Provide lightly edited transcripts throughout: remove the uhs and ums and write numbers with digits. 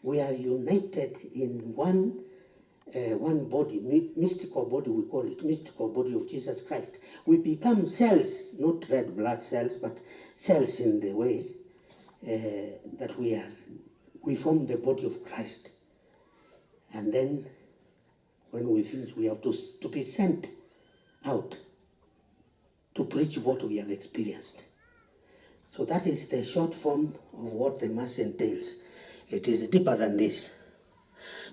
We are united in one body, mystical body, we call it, mystical body of Jesus Christ. We become cells, not red blood cells, but cells in the way that we are. We form the body of Christ. And then when we finish, we have to be sent out to preach what we have experienced. So that is the short form of what the Mass entails. It is deeper than this.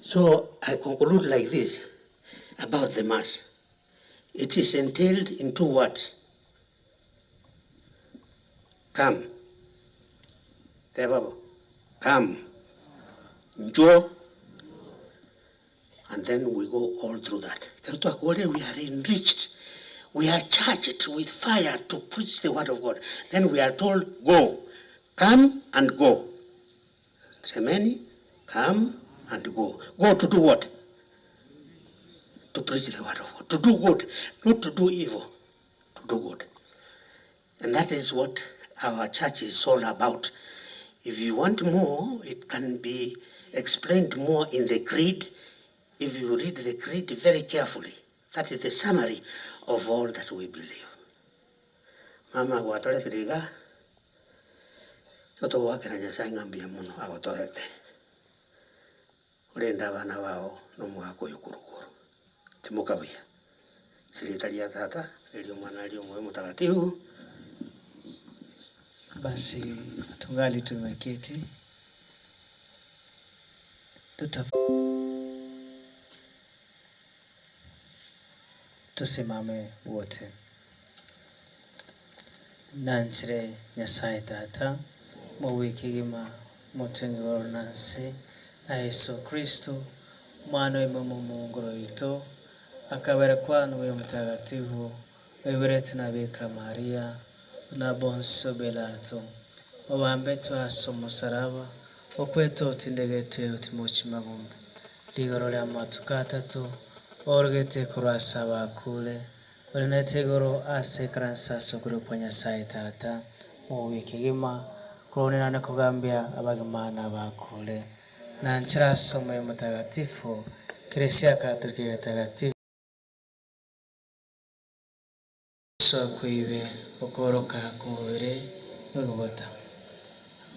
So I conclude like this about the Mass. It is entailed in two words. Come. Tebabo. Come. Njoo. And then we go all through that. We are enriched. We are charged with fire to preach the word of God. Then we are told, go. Come and go. Semeni, come and go. Go to do what? To preach the word of God. To do good, not to do evil. To do good. And that is what our church is all about. If you want more, it can be explained more in the creed. If you read the creed very carefully, that is the summary of all that we believe. Mama gwatoretiriga totogwakera Nyasaye ng'ambia muno agotoete urenda abana bao nomwaka oyo kuruguru timukabuya sirita ria tata rio mwana rio moyo mtakatifu. Basi tungali tumeketi tuta tusimame wote. Nanchire Nyasaye Tata mowikigima muteng'igoro nanse na Yesu Kristo mwana wimwe mumunguro witũ akabere kwanu wi mutagatifu wibiretwe na Bikira Maria na Poncio Pilato obambetwe ase omusaraba okwete otindegetwe otimochi magombe rigoro ria matuko atatu orogete korwa ase abakure orinete igoro ase ekaransa ase okure kwa Nyasaye Tata mowikigima kuronera kugambia abagimana bakure na nchira ase omoyo mutagatifu Eklezia Katolika Takatifu kuibe okoroka kumubiri wegobota.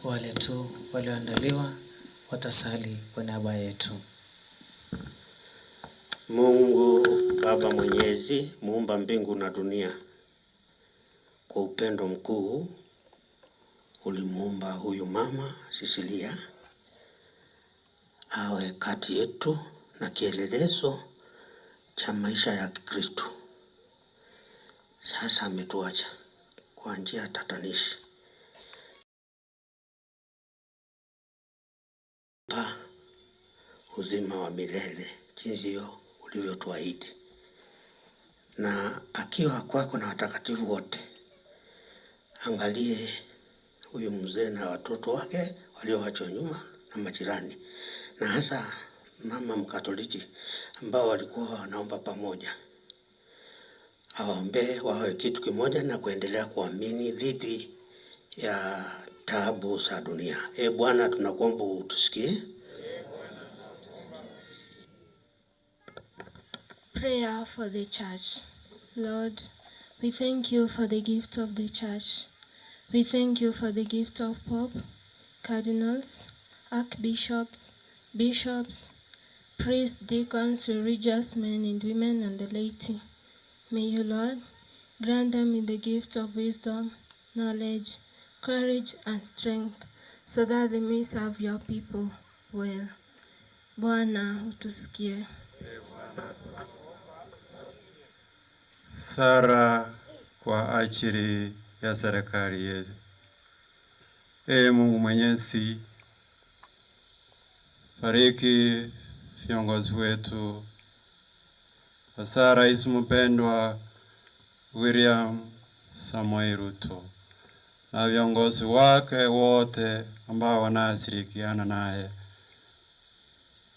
Wale tu walioandaliwa watasali kwa niaba yetu. Mungu Baba Mwenyezi, muumba mbingu na dunia, kwa upendo mkuu ulimuumba huyu mama Cecilia awe kati yetu na kielelezo cha maisha ya Kikristo. Sasa ametuacha kwa njia tatanishi. Pa uzima wa milele jinsi hiyo ulivyotuahidi, na akiwa kwako na watakatifu wote, angalie huyu mzee na watoto wake walioachwa nyuma na majirani, na hasa mama Mkatoliki ambao walikuwa wanaomba pamoja. Awaombee wawe kitu kimoja na kuendelea kuamini dhidi ya taabu za dunia. E Bwana, tunakuomba utusikie. Prayer for the Church. Lord, we thank you for the gift of the Church. We thank you for the gift of Pope, cardinals, archbishops, bishops, priests, deacons, religious men and women, and the laity. May you, Lord, grant them in the gift of wisdom, knowledge, courage, and strength, so that they may serve your people well. Bwana utusikie. Sala kwa ajili ya serikali yetu. Ee Mungu Mwenyezi, bariki viongozi wetu, hasa Rais mpendwa William Samoei Ruto na viongozi wake wote ambao wanashirikiana naye.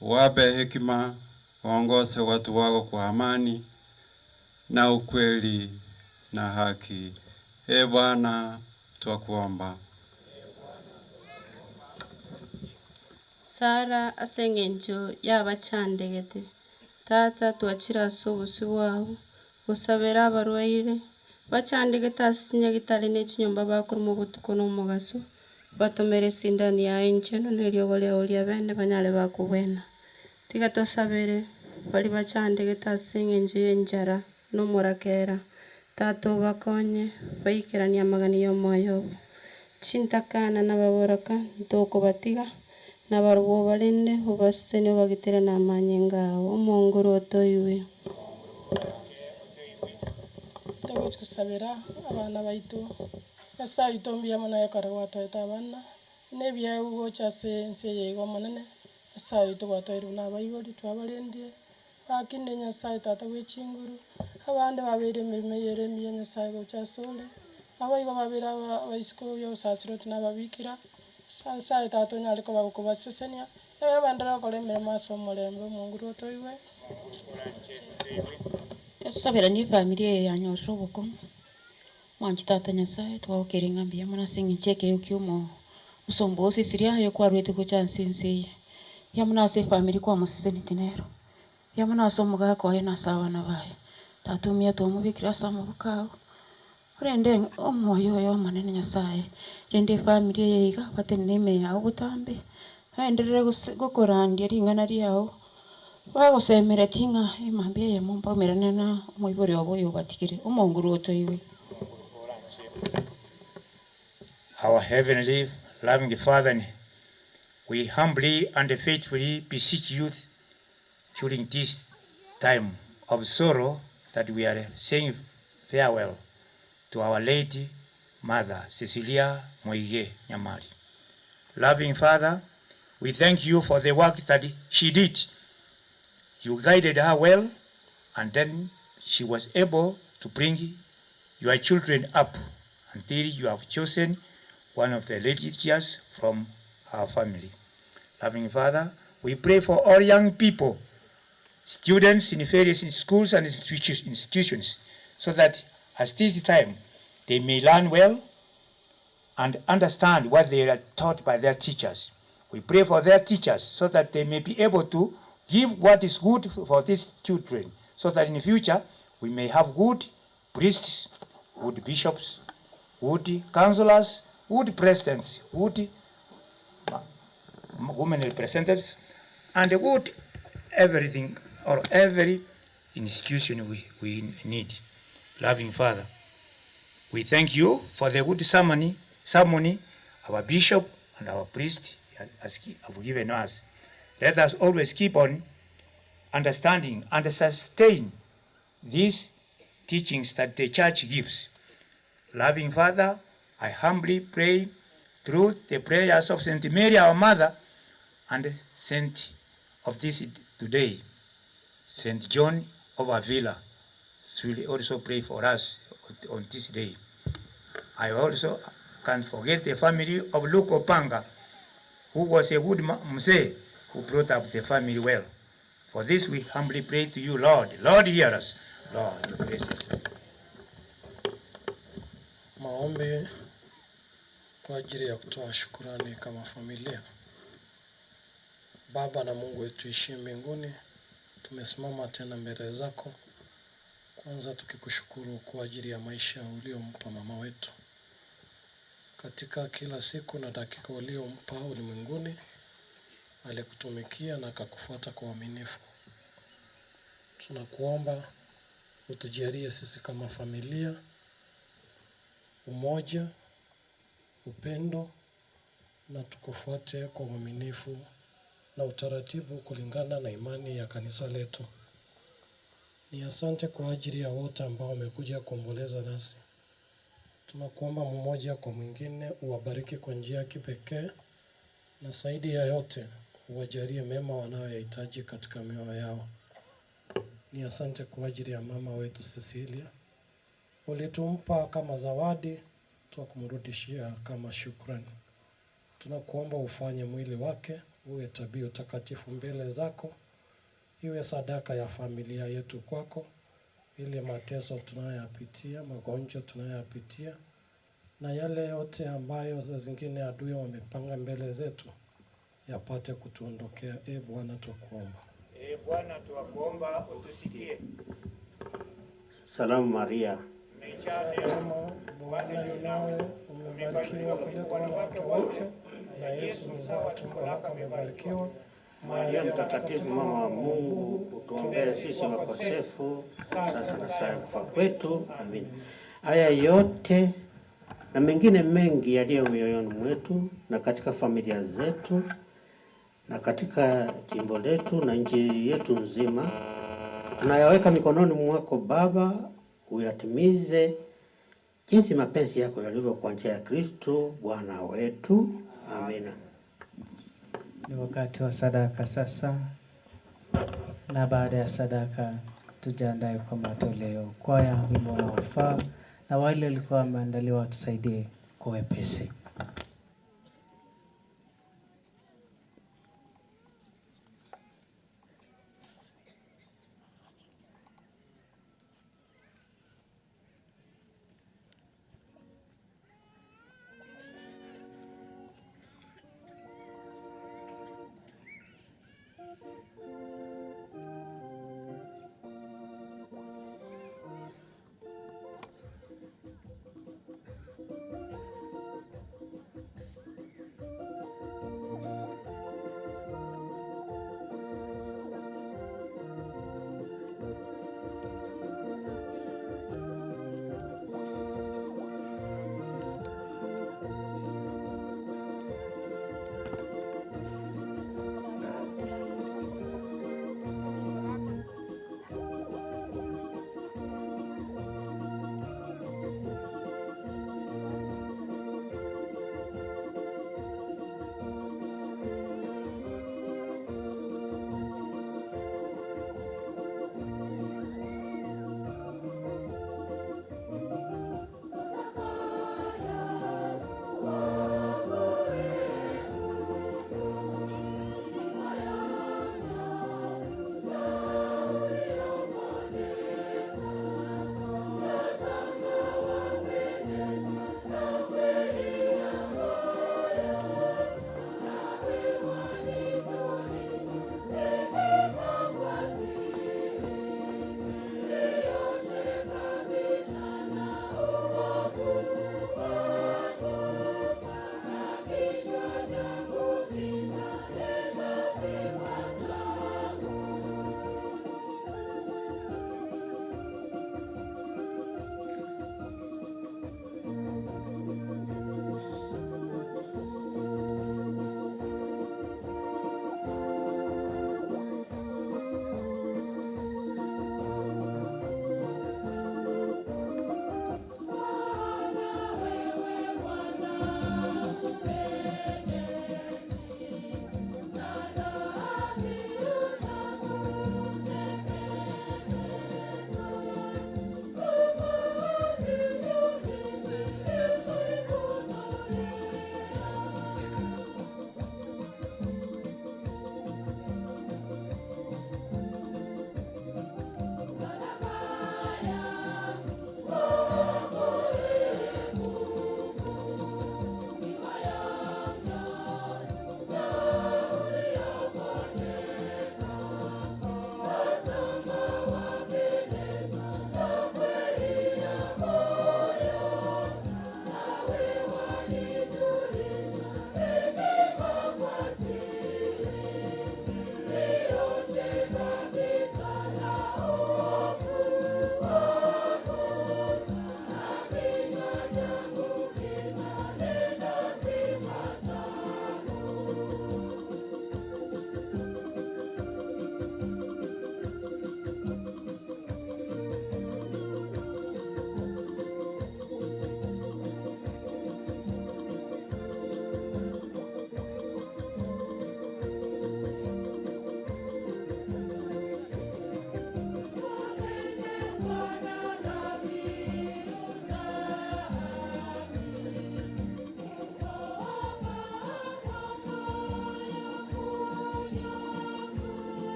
Wape hekima, waongoze watu wako kwa amani na ukweli na haki. Ee Bwana, twakuomba. Sara ase eng'encho yabachandegete. Tata twachire ase obosi bwabo, gosabera abarwaire, bachandegete ase chinyagitari na echinyomba bakorwa obotuko na omogaso, batomere esindani yaye enchenu na eriogo riao ria bene banyare bakobwena. Tiga tosabere, bari bachandegete ase eng'encho ya enchara na omorakera, Tata obakonye, baikeranie amagani ya omoyo obo. Chintakana na baboraka ntokobatiga, na barobwo obarende, obasesenie obagitere na amanyinga ao. Omonguru otoiwe. Togochi gosabera abana baito, Nyasaye oito mbuya mono ekero gwatoete abana, na ebiegwa gocha ase ense eye iga omonene, Nyasaye oito gwatoeire buna abaibori twabarendire, bakinde Nyasaye tata bwa echinguru, abande babeire emeremo eye ere emiya Nyasaye gocha ase ore, abaigo babere aba abaisiko ya obosasiroti na ababikira, Nyasaye tata onyare koba gokobasesenia, ekero baenderere gokora emeremo ase omorembe omonguru otoiwe. Tosabera ni efamiri eye yanyorire obokong'u. Mwanchi tata Nyasaye twagokera ng'a mbuya mono ase eng'encho ekeo kia omo osomba osisirie aye kwarwete gocha ase ense eye. Mbuya mono ase efamiri kwamoseseneti nero. Mbuya mono ase omogaka oye na ase abana baye. Tata omuya twamobekire ase amaboko ao, orende omoyo oyo omonene Nyasaye, rende efamiri eye iga batenene ime yao botambe, baenderere gose gokorandia ring'ana riao, bagosemeretie ng'a emambia eyemo mbaumerane na omoibori obo oyo obatigire, omonguru otoiwe. Our heavenly loving Father, we humbly and faithfully beseech you during this time of sorrow that we are saying farewell to our late mother, Cecilia Moige Nyamari. Loving Father, we thank you for the work that she did. You guided her well, and then she was able to bring your children up until you have chosen one of the lady teachers from her family. Loving Father, we pray for all young people, students in various schools and institutions, so that at this time they may learn well and understand what they are taught by their teachers. We pray for their teachers so that they may be able to give what is good for these children, so that in the future we may have good priests, good bishops, good counselors, good presidents, good women representatives, and good everything or every institution we need. Loving Father, we thank you for the good sermon our bishop and our priest have given us. Let us always keep on understanding and sustain these teachings that the church gives. Loving Father, I humbly pray through the prayers of Saint Mary, our mother, and Saint of this today, Saint John of Avila, will also pray for us on this day. I also can't forget the family of Luke Opanga, who was a good mzee who brought up the family well. For this we humbly pray to you, Lord. Lord, hear us. Lord, bless us. Maombi kwa ajili ya kutoa shukurani kama familia. Baba na Mungu wetu ishie mbinguni, tumesimama tena mbele zako, kwanza tukikushukuru kwa ajili ya maisha uliompa mama wetu katika kila siku na dakika uliompa ulimwenguni, alikutumikia na akakufuata kwa uaminifu. Tunakuomba utujalie sisi kama familia umoja, upendo na tukufuate kwa uaminifu na utaratibu kulingana na imani ya kanisa letu. Ni asante kwa ajili ya wote ambao wamekuja kuomboleza nasi. Tunakuomba mmoja kwa mwingine uwabariki kwa njia ya kipekee na zaidi ya yote uwajalie mema wanayoyahitaji katika mioyo yao. Ni asante kwa ajili ya mama wetu Cecilia, ulitumpa kama zawadi, twakumrudishia kama shukrani. Tunakuomba ufanye mwili wake uwe dhabihu takatifu mbele zako, iwe sadaka ya familia yetu kwako, ili mateso tunayoyapitia, magonjwa tunayoyapitia na yale yote ambayo saa zingine adui wamepanga mbele zetu. yapate kutuondokea. E Bwana, twakuomba. E Bwana, twakuomba utusikie. Salamu Maria, Umejaa neema, Bwana yu nawe, umebarikiwa kuliko wanawake wote, na Yesu mzao wa tumbo lako amebarikiwa. Maria Mtakatifu, mama wa Mungu, utuombee sisi wakosefu, sasa na saa ya kufa kwetu. Amina. Haya yote na mengine mengi yaliyo mioyoni mwetu na katika familia zetu na katika jimbo letu na nchi yetu nzima, tunayaweka mikononi mwako Baba, uyatimize jinsi mapenzi yako yalivyo kwa njia ya Kristo Bwana wetu. Amina. Ni wakati wa sadaka sasa, na baada ya sadaka tujiandae kwa matoleo. Kwaya wimbo unaofaa, na wale walikuwa wameandaliwa watusaidie kwa wepesi.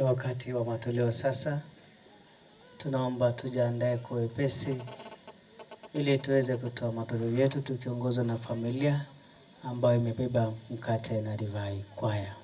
Ni wakati wa matoleo sasa. Tunaomba tujiandae kwa wepesi ili tuweze kutoa matoleo yetu tukiongozwa na familia ambayo imebeba mkate na divai. Kwaya.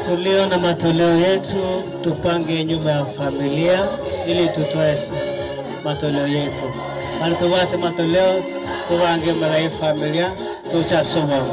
Tulio na matoleo yetu tupange nyuma ya familia ili tutoe matoleo yetu. Bali tubate matoleo tubange mbele ya familia tuchasoma.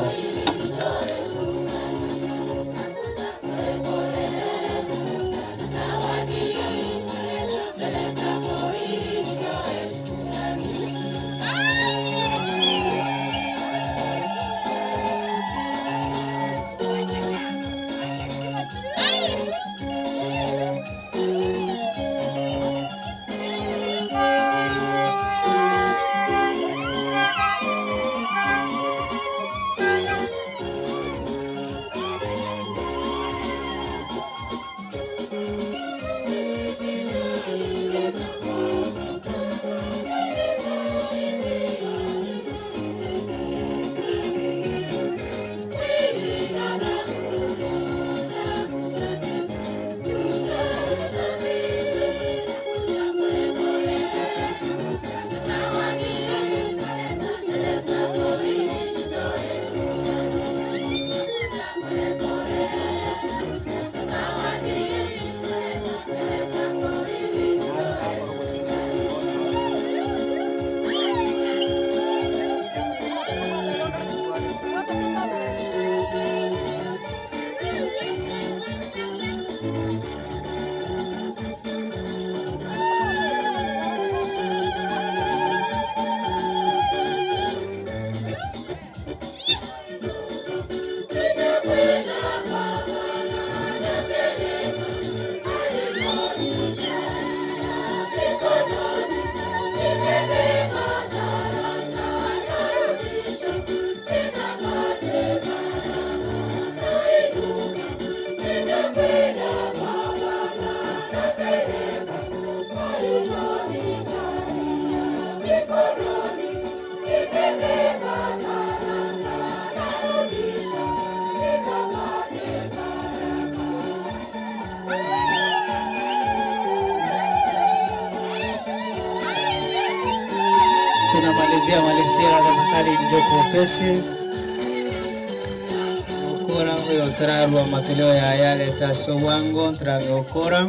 Tunamalizia malizia, tafadhali njoo kwa upesi. Gukora uyo turarua matoleo ya yale taso wango turagukora.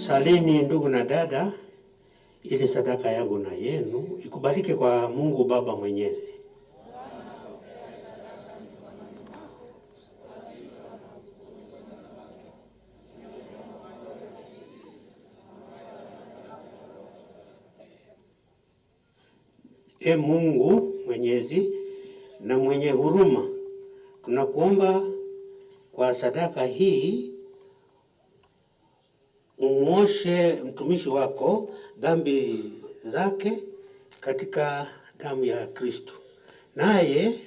Salini ndugu na dada, ili sadaka yangu na yenu ikubalike kwa Mungu Baba Mwenyezi. E Mungu Mwenyezi na mwenye huruma, tunakuomba kwa sadaka hii umwoshe mtumishi wako dhambi zake katika damu ya Kristo, naye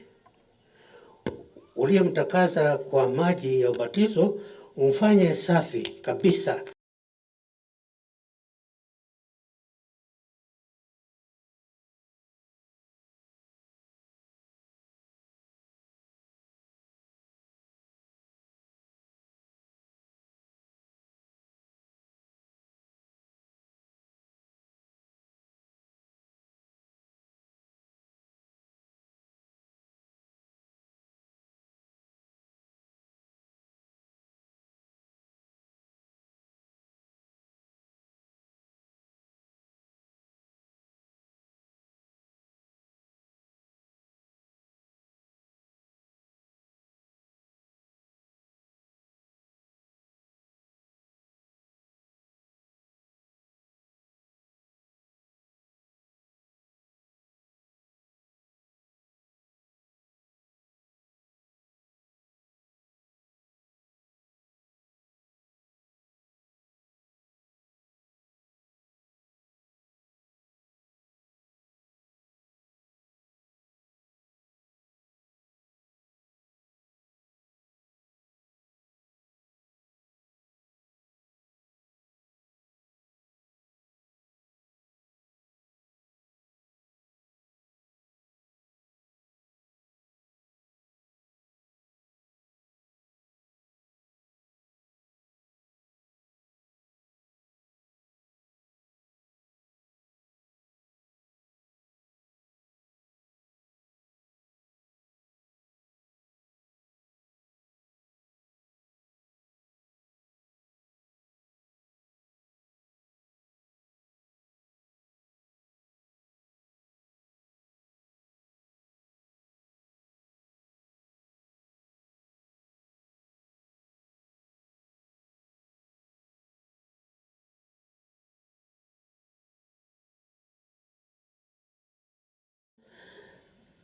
uliyemtakasa kwa maji ya ubatizo umfanye safi kabisa.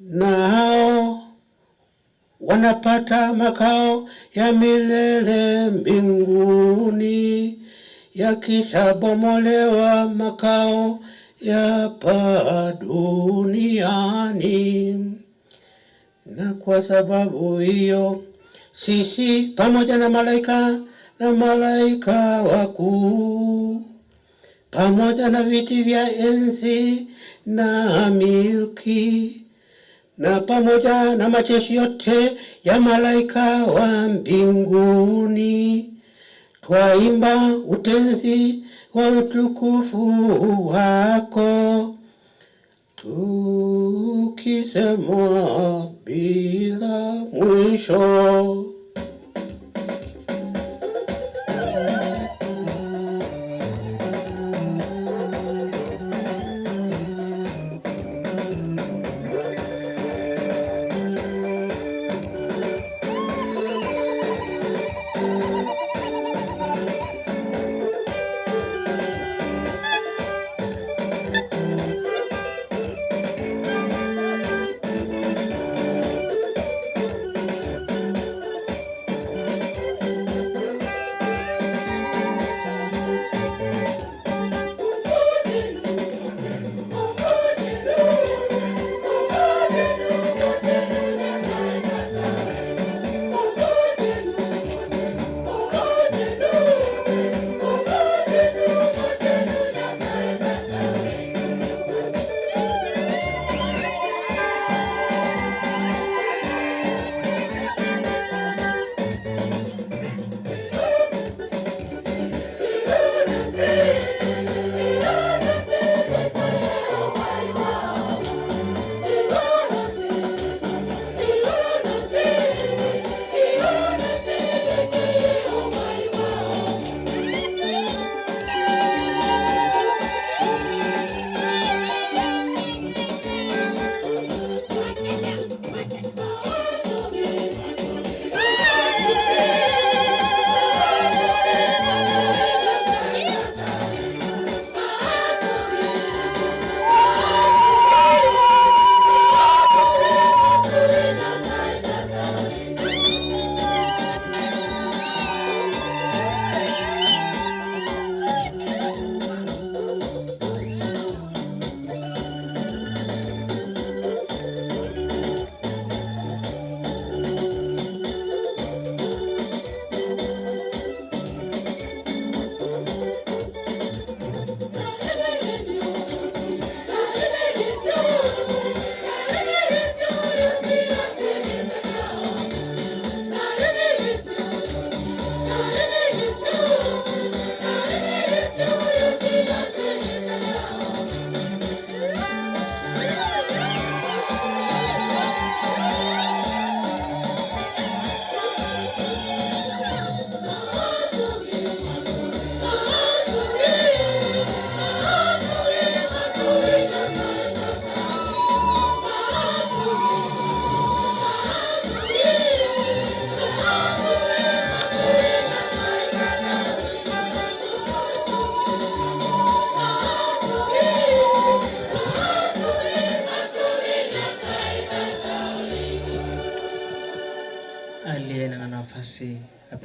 Na hao wanapata makao ya milele mbinguni, yakishabomolewa makao ya pa duniani. Na kwa sababu hiyo sisi pamoja na malaika na malaika wakuu pamoja na viti vya enzi na milki na pamoja na majeshi yote ya malaika wa mbinguni twaimba utenzi wa utukufu wako, tukisema bila mwisho.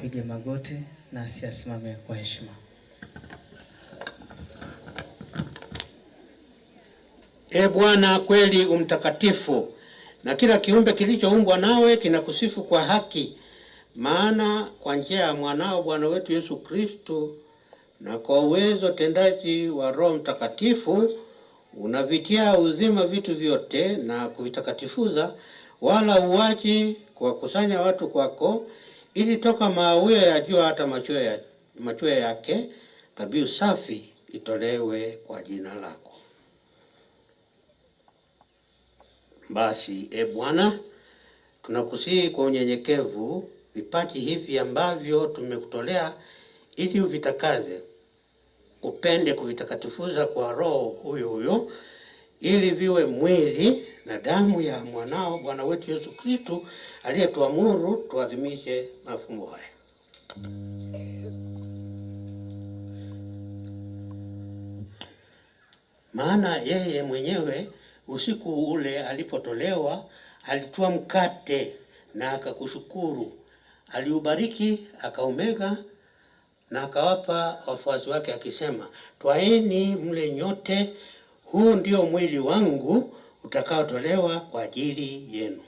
Apige magoti nasi asimame kwa heshima. E Bwana, kweli umtakatifu, na kila kiumbe kilichoumbwa nawe kinakusifu kwa haki. Maana kwa njia ya mwanao Bwana wetu Yesu Kristo na kwa uwezo tendaji wa Roho Mtakatifu unavitia uzima vitu vyote na kuvitakatifuza, wala uwachi kuwakusanya watu kwako, ili toka mawio ya jua hata machweo yake dhabihu safi itolewe kwa jina lako. Basi e Bwana, tunakusihi kwa unyenyekevu vipaji hivi ambavyo tumekutolea, ili uvitakaze, upende kuvitakatifuza kwa Roho huyo huyo, ili viwe mwili na damu ya mwanao Bwana wetu Yesu Kristo, aliyetuamuru tuadhimishe mafumbo haya. Maana yeye mwenyewe usiku ule alipotolewa, alitwaa mkate na akakushukuru, aliubariki, akaumega na akawapa wafuasi wake akisema, twaeni mle nyote, huu ndio mwili wangu utakaotolewa kwa ajili yenu.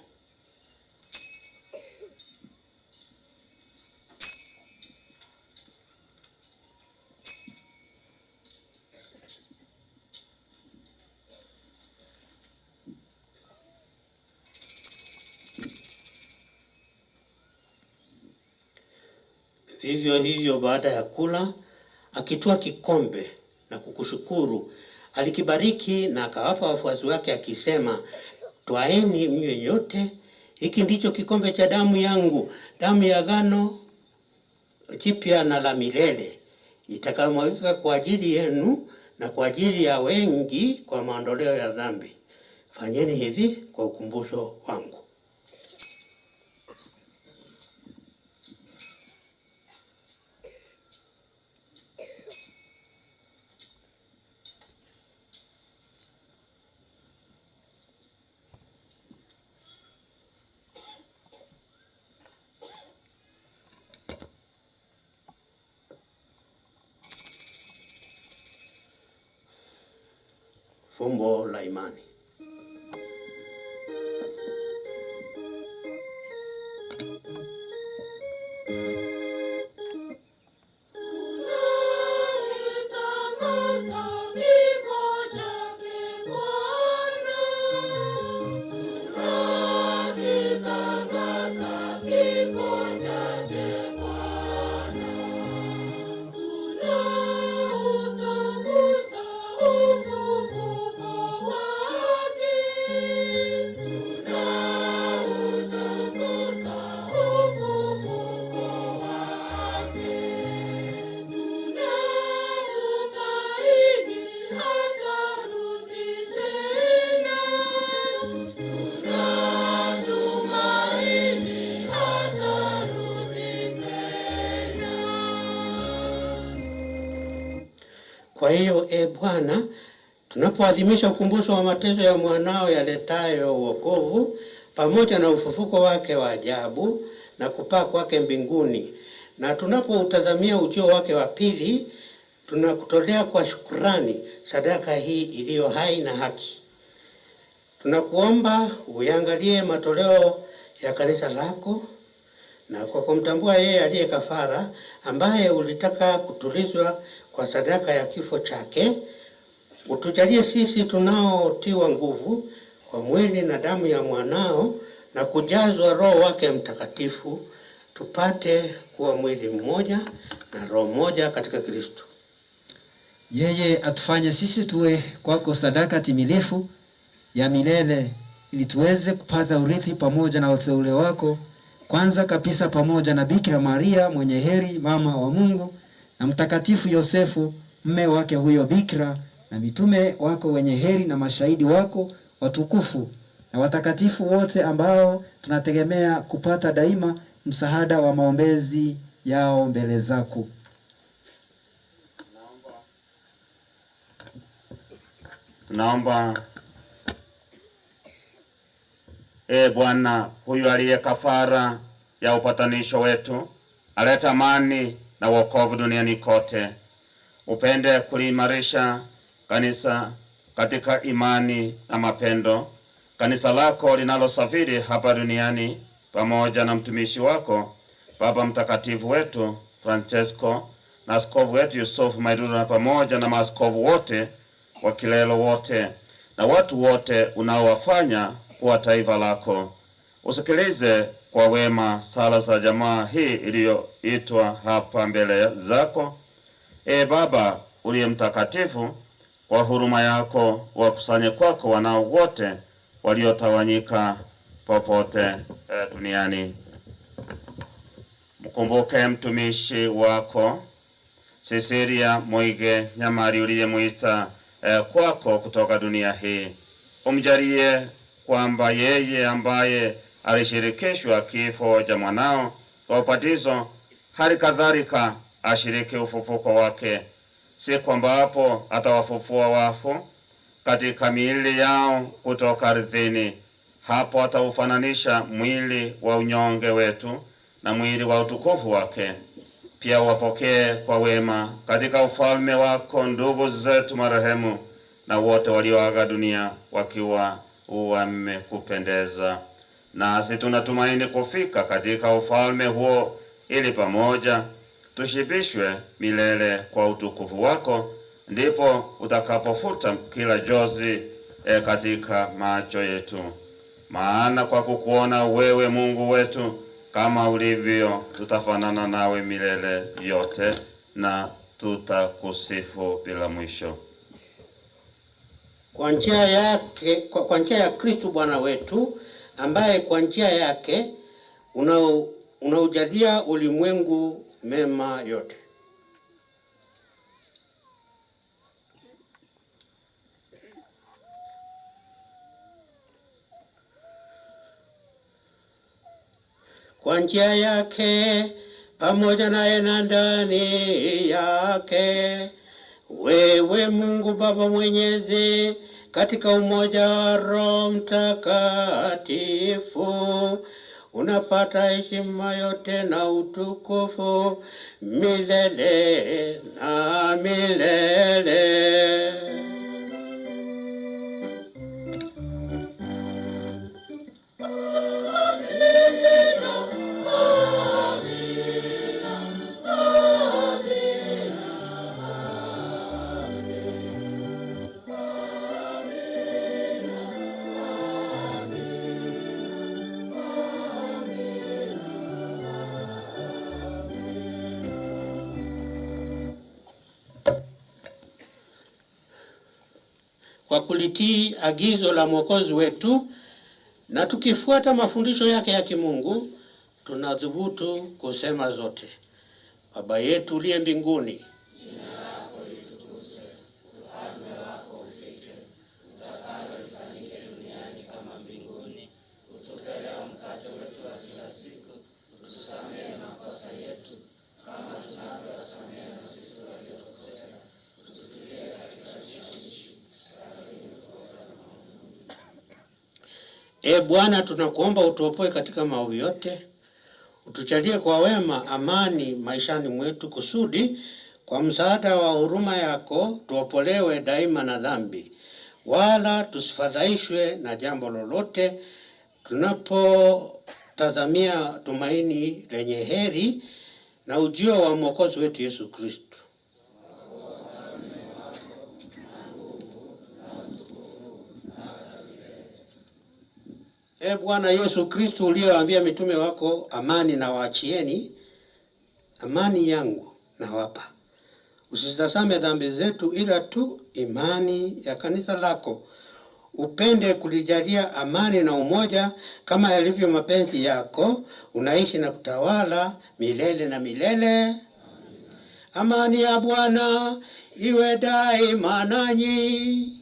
Vivyo hivyo baada ya kula, akitwaa kikombe na kukushukuru, alikibariki na akawapa wafuasi wake akisema, twaeni mnywe nyote, hiki ndicho kikombe cha damu yangu, damu ya agano jipya na la milele, itakayomwagika kwa ajili yenu na kwa ajili ya wengi kwa maondoleo ya dhambi. Fanyeni hivi kwa ukumbusho wangu. Fumbo la imani. Kwa hiyo e Bwana, tunapoadhimisha ukumbusho wa mateso ya mwanao yaletayo wokovu pamoja na ufufuko wake wa ajabu na kupaa kwake mbinguni, na tunapoutazamia ujio wake wa pili, tunakutolea kwa shukrani sadaka hii iliyo hai na haki. Tunakuomba uyangalie matoleo ya kanisa lako, na kwa kumtambua yeye aliye kafara, ambaye ulitaka kutulizwa kwa sadaka ya kifo chake, utujalie sisi tunaotiwa nguvu kwa mwili na damu ya mwanao na kujazwa Roho wake Mtakatifu, tupate kuwa mwili mmoja na roho moja katika Kristo. Yeye atufanye sisi tuwe kwako sadaka timilifu ya milele, ili tuweze kupata urithi pamoja na wateule wako, kwanza kabisa pamoja na Bikira Maria mwenye heri, mama wa Mungu, na Mtakatifu Yosefu mme wake huyo Bikira, na mitume wako wenye heri na mashahidi wako watukufu, na watakatifu wote ambao tunategemea kupata daima msaada wa maombezi yao mbele zako. Tunaomba e Bwana, huyu aliye kafara ya upatanisho wetu, Aleta amani na wokovu duniani kote. Upende kuliimarisha kanisa katika imani na mapendo, kanisa lako linalosafiri hapa duniani pamoja na mtumishi wako Baba Mtakatifu wetu Francesco na askofu wetu Yusufu Mairura pamoja na maaskofu wote wa kilelo wote na watu wote unaowafanya kuwa taifa lako. Usikilize kwa wema sala za jamaa hii iliyoitwa hapa mbele zako. E Baba uliye mtakatifu, kwa huruma yako wakusanye kwako wanao wote waliotawanyika popote duniani. Mkumbuke mtumishi wako Sisilia Moige Nyamari uliyemwita kwako kutoka dunia hii. Umjalie kwamba yeye ambaye alishirikishwa kifo cha mwanao kwa ubatizo, hali kadhalika ashiriki ufufuko wake, siku ambapo atawafufua wafu katika miili yao kutoka ardhini. Hapo ataufananisha mwili wa unyonge wetu na mwili wa utukufu wake. Pia wapokee kwa wema katika ufalme wako ndugu zetu marehemu na wote walioaga dunia wakiwa wamekupendeza. Nasi tunatumaini kufika katika ufalme huo, ili pamoja tushibishwe milele kwa utukufu wako, ndipo utakapofuta kila jozi katika macho yetu. Maana kwa kukuona wewe Mungu wetu kama ulivyo, tutafanana nawe milele yote na tutakusifu bila mwisho. Kwa njia yake, kwa njia ya Kristo Bwana wetu, ambaye kwa njia yake unaujalia ulimwengu mema yote. Kwa njia yake, pamoja naye na ndani yake, wewe Mungu Baba Mwenyezi, katika umoja wa Roho Mtakatifu, unapata heshima yote na utukufu milele na milele. Kwa kulitii agizo la Mwokozi wetu na tukifuata mafundisho yake ya kimungu, tunadhubutu kusema zote: Baba yetu uliye mbinguni, jina lako litukuzwe, ufalme wako ufike, utakalo lifanyike duniani kama mbinguni. Utupe leo mkate wetu wa kila siku, utusamehe makosa yetu kama tunavyowasamehe na sisi waliotukosea, usitutie katika kishawishi. E Bwana, tunakuomba utuopoe katika maovu yote, utujalie kwa wema amani maishani mwetu, kusudi kwa msaada wa huruma yako tuopolewe daima na dhambi, wala tusifadhaishwe na jambo lolote, tunapotazamia tumaini lenye heri na ujio wa Mwokozi wetu Yesu Kristo. E Bwana Yesu Kristo, uliyoambia mitume wako, amani na waachieni, amani yangu nawapa, usitazame dhambi zetu, ila tu imani ya kanisa lako. Upende kulijalia amani na umoja kama yalivyo mapenzi yako, unaishi na kutawala milele na milele. Amani ya Bwana iwe daima nanyi.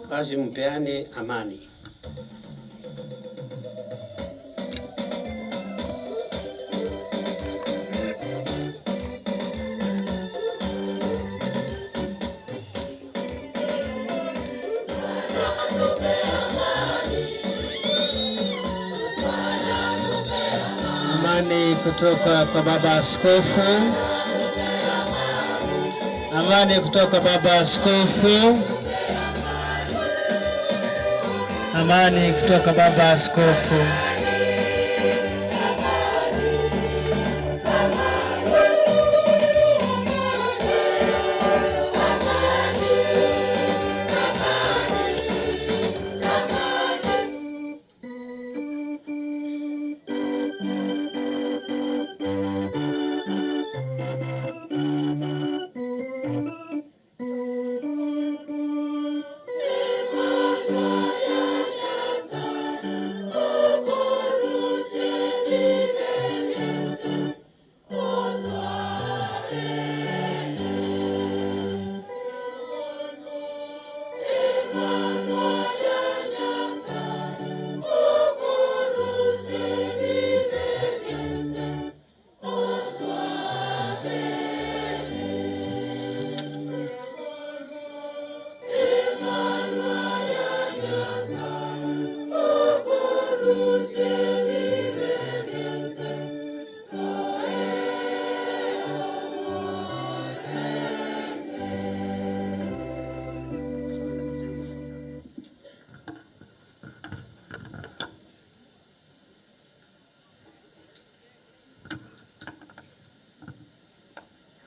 Basi mpeane amani. Bwana tupe amani. Bwana tupe Amani kutoka kwa Baba Askofu. Amani kutoka Baba Askofu. Amani kutoka Baba Askofu.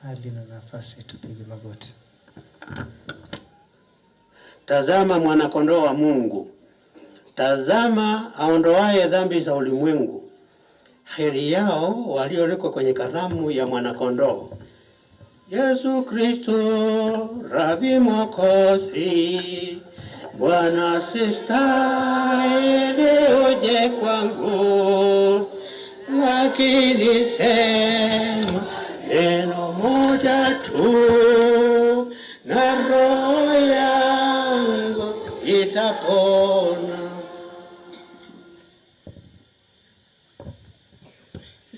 Hali na nafasi, tupige magoti. Tazama mwanakondoo wa Mungu, tazama aondoaye dhambi za ulimwengu. Heri yao waliolikwa kwenye karamu ya mwanakondoo. Yesu Kristo, Rabi Mwokozi, Bwana sistahili uje kwangu, lakini sema neno moja tu na roho yangu itapona.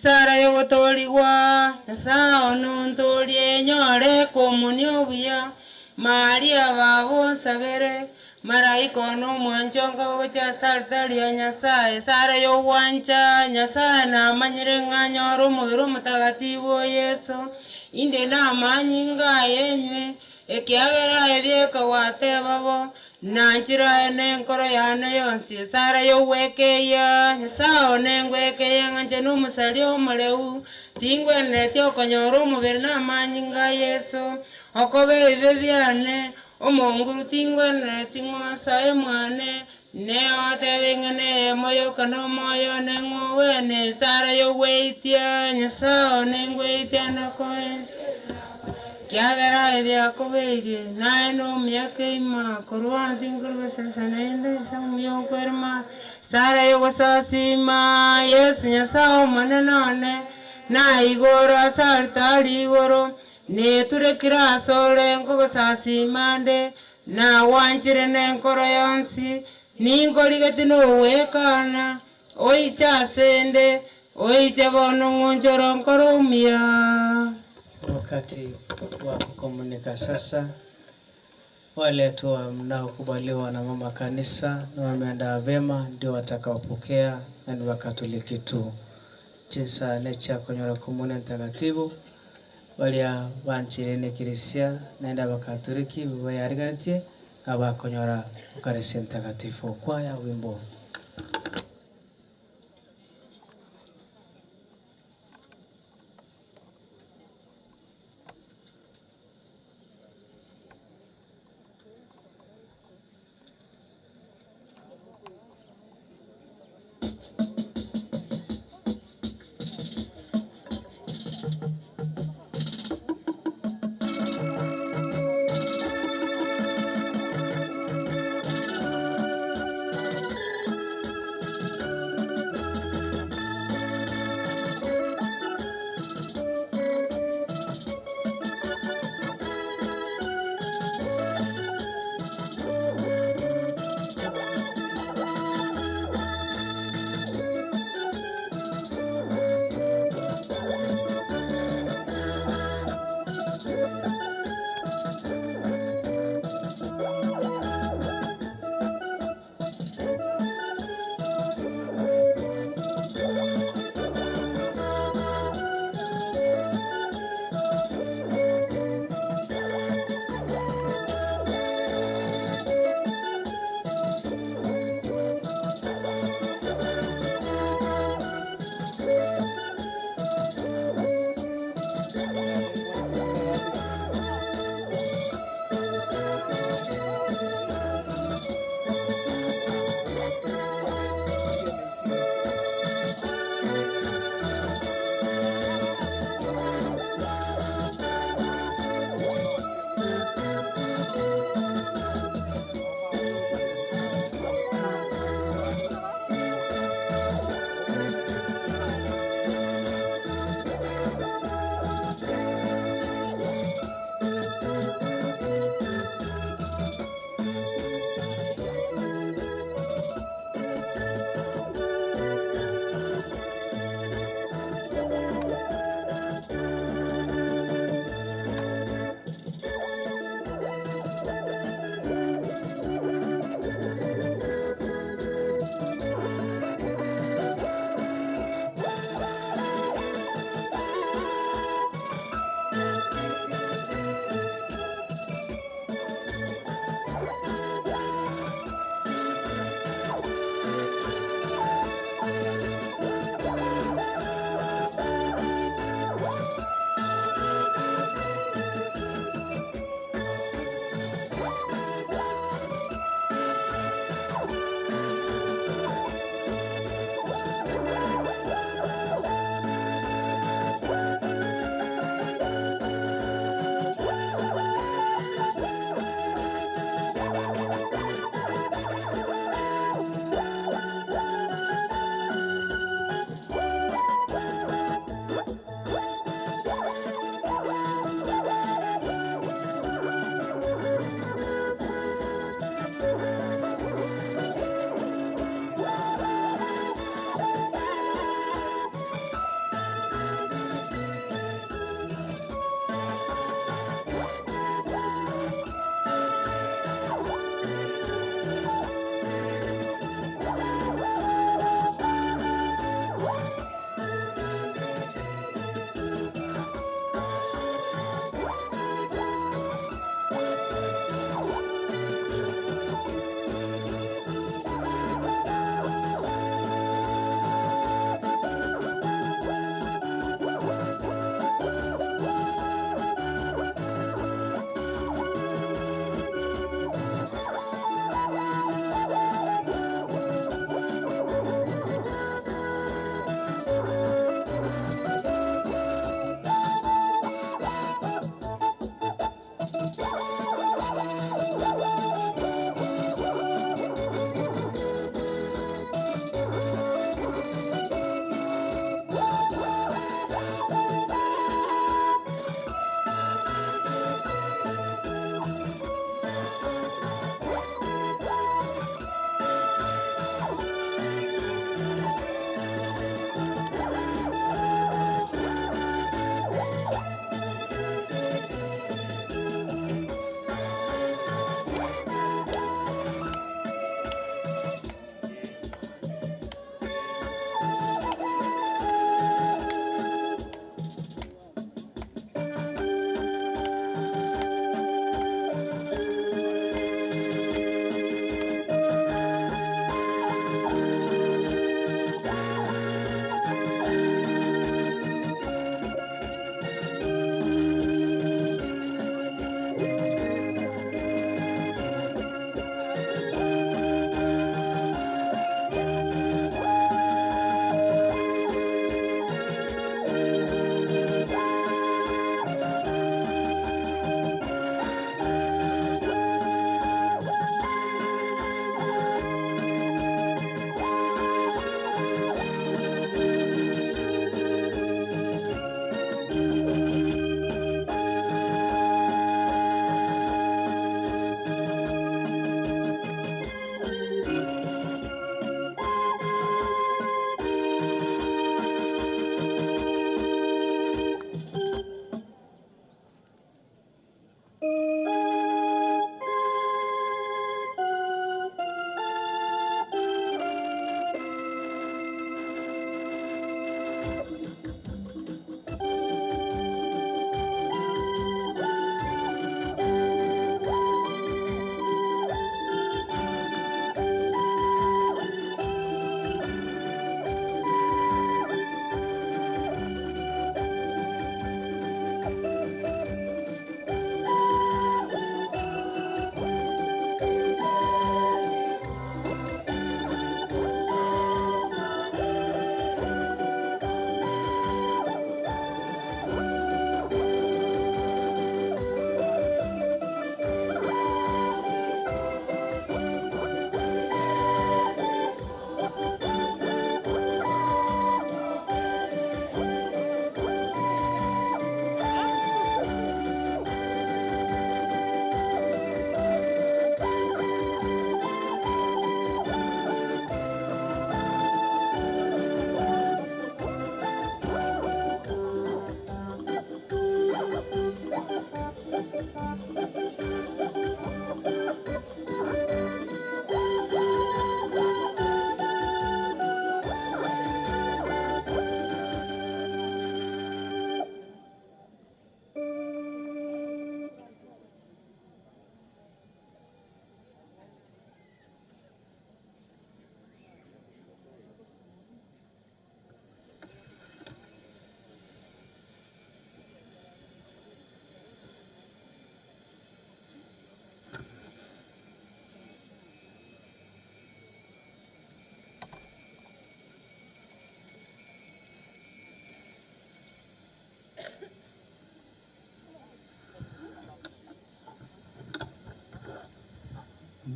Sara yogotoligwa Nyasaye onontorie nyore komunia obuya Maria babo nsabere Malaika ono omwanchonga gocha ase ya Nyasaye Sara yogwancha Nyasaye namanyire ng'a nyore omobere omotagatifu o Yesu inde namanyinga ayenywe ekiagera ebieka gwateba bo nanchira nenkoro yane yonsi Sara yogwekeia Nyasaye one ngwekeia ng'anche na omosari omoreu tingwenereti okonyora omobere namanyinga a Yesu okoba ebibe biane omonguru tingwenereti ng'osae mwane neotebe ng'ene moyo kana omoyo neng'owene Sara yogweitia Nyasaye one ngweitia nakoense kiagera ebiakobeirie naye nomiaka ima korwa ntinkorogosesa naende ase Sara yogosasima Yesu Nyasaye omonene one naigoro ase altari igoro neturekire ase ore nkogosasima nde nawanchire nenkoro yonsi ninkorigeti nowekana oiche ase nde oiche bono ng'onchoro nkoro omuya. Wakati wa kukomunika sasa. Wale tu mnaokubaliwa na mama kanisa na wameandaa vema ndio watakaopokea, na ni Wakatoliki tu. Chinsa necha konyora komunia ntakatifu baria banchire ne kirisia naenda Bakatoliki bayarigatie abakonyora ukarisia mtakatifu. Kwaya wimbo.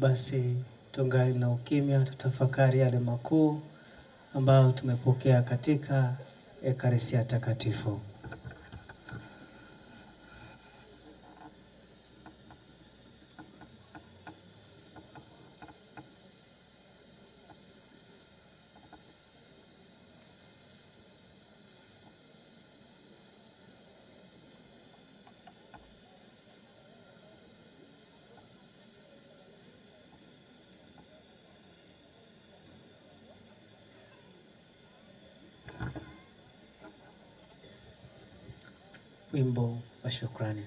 Basi tungali na ukimya, tutafakari yale makuu ambayo tumepokea katika Ekaristia Takatifu. Wimbo wa shukrani.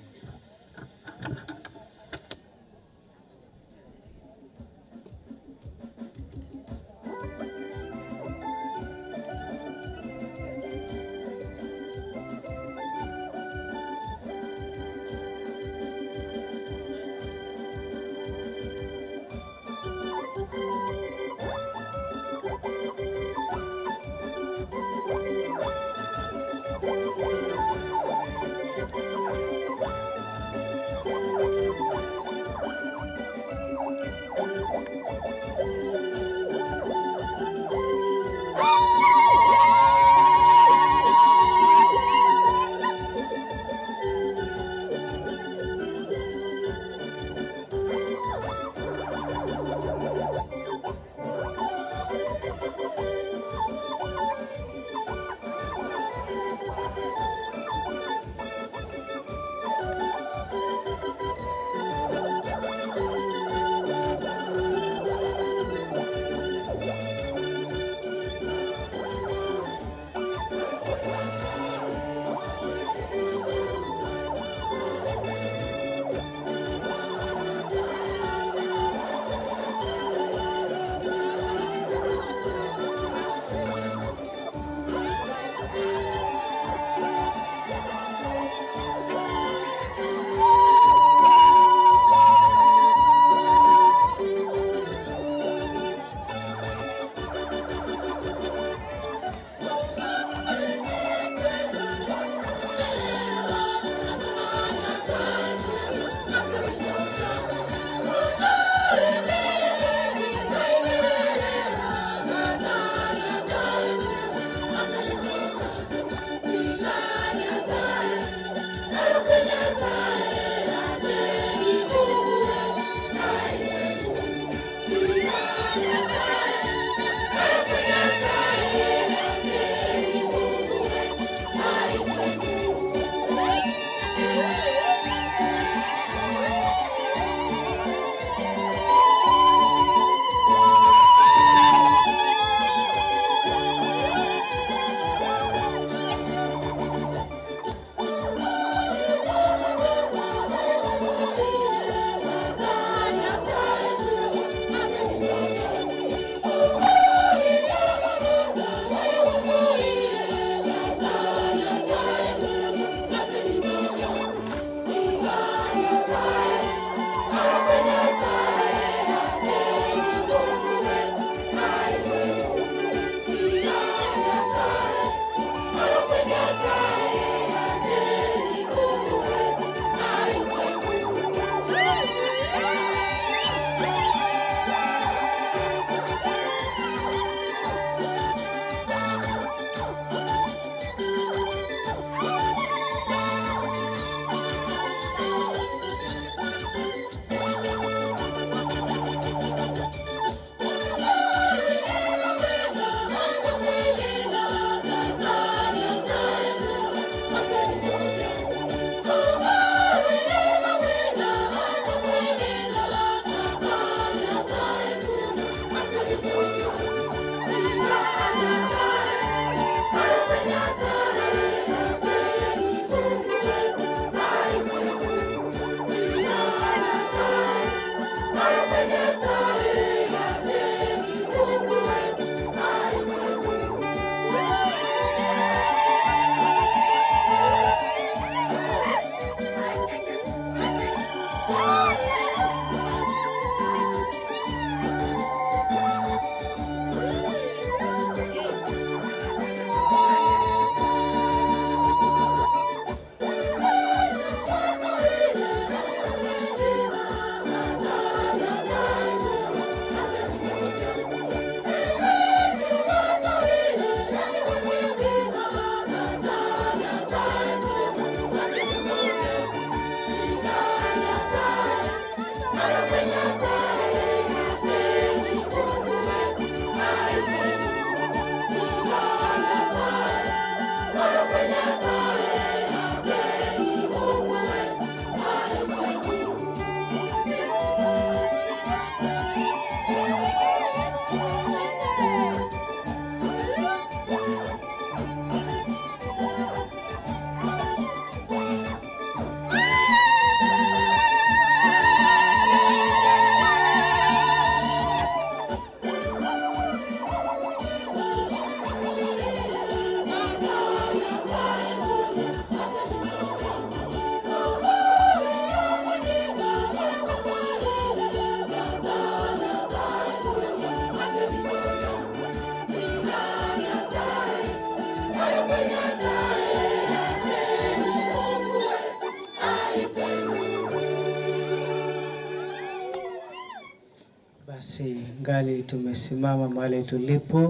Ngali tumesimama mahali tulipo,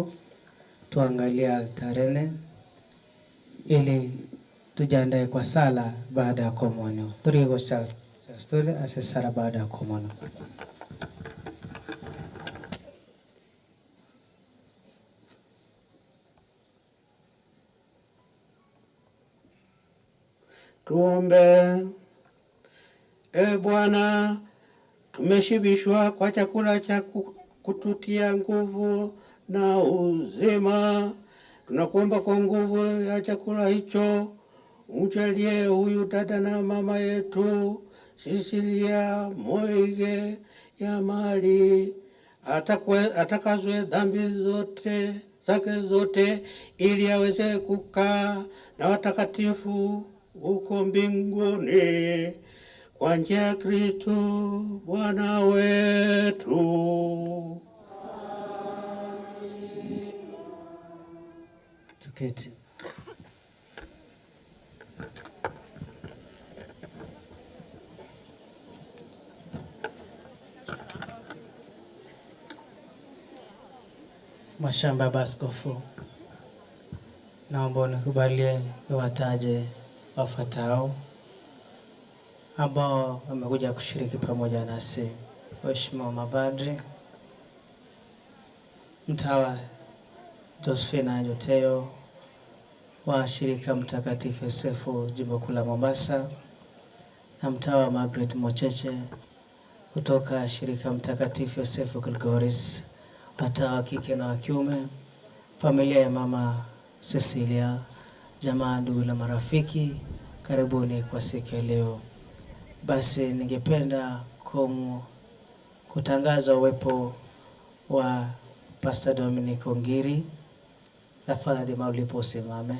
tuangalie altarene ili tujiandae kwa sala baada ya komonyo. Turigo cha stole ase sala baada ya komonyo. Tuombe. E Bwana, tumeshibishwa kwa chakula cha kututia nguvu na uzima. Tunakuomba kwa nguvu ya chakula hicho umjalie huyu dada na mama yetu Cecilia Moige ya mali atakazwe dhambi zote zake zote, ili aweze kukaa na watakatifu huko mbinguni kwa njia ya Kristo Bwana wetu. Tuketi. Mashamba Baskofu, naomba unikubalie niwataje wafuatao ambao wamekuja kushiriki pamoja nasi: Waheshimiwa mapadri, mtawa Josephina Nyoteo wa shirika Mtakatifu Yosefu jimbo kuu la Mombasa, na mtawa Margaret Mocheche kutoka shirika Mtakatifu Yosefu Kilgoris, watawa kike na wa kiume, familia ya mama Cecilia, jamaa, ndugu na marafiki, karibuni kwa siku ya leo. Basi ningependa kutangaza uwepo wa Pastor Dominic Ongiri. Tafadhali mahali ulipo usimame.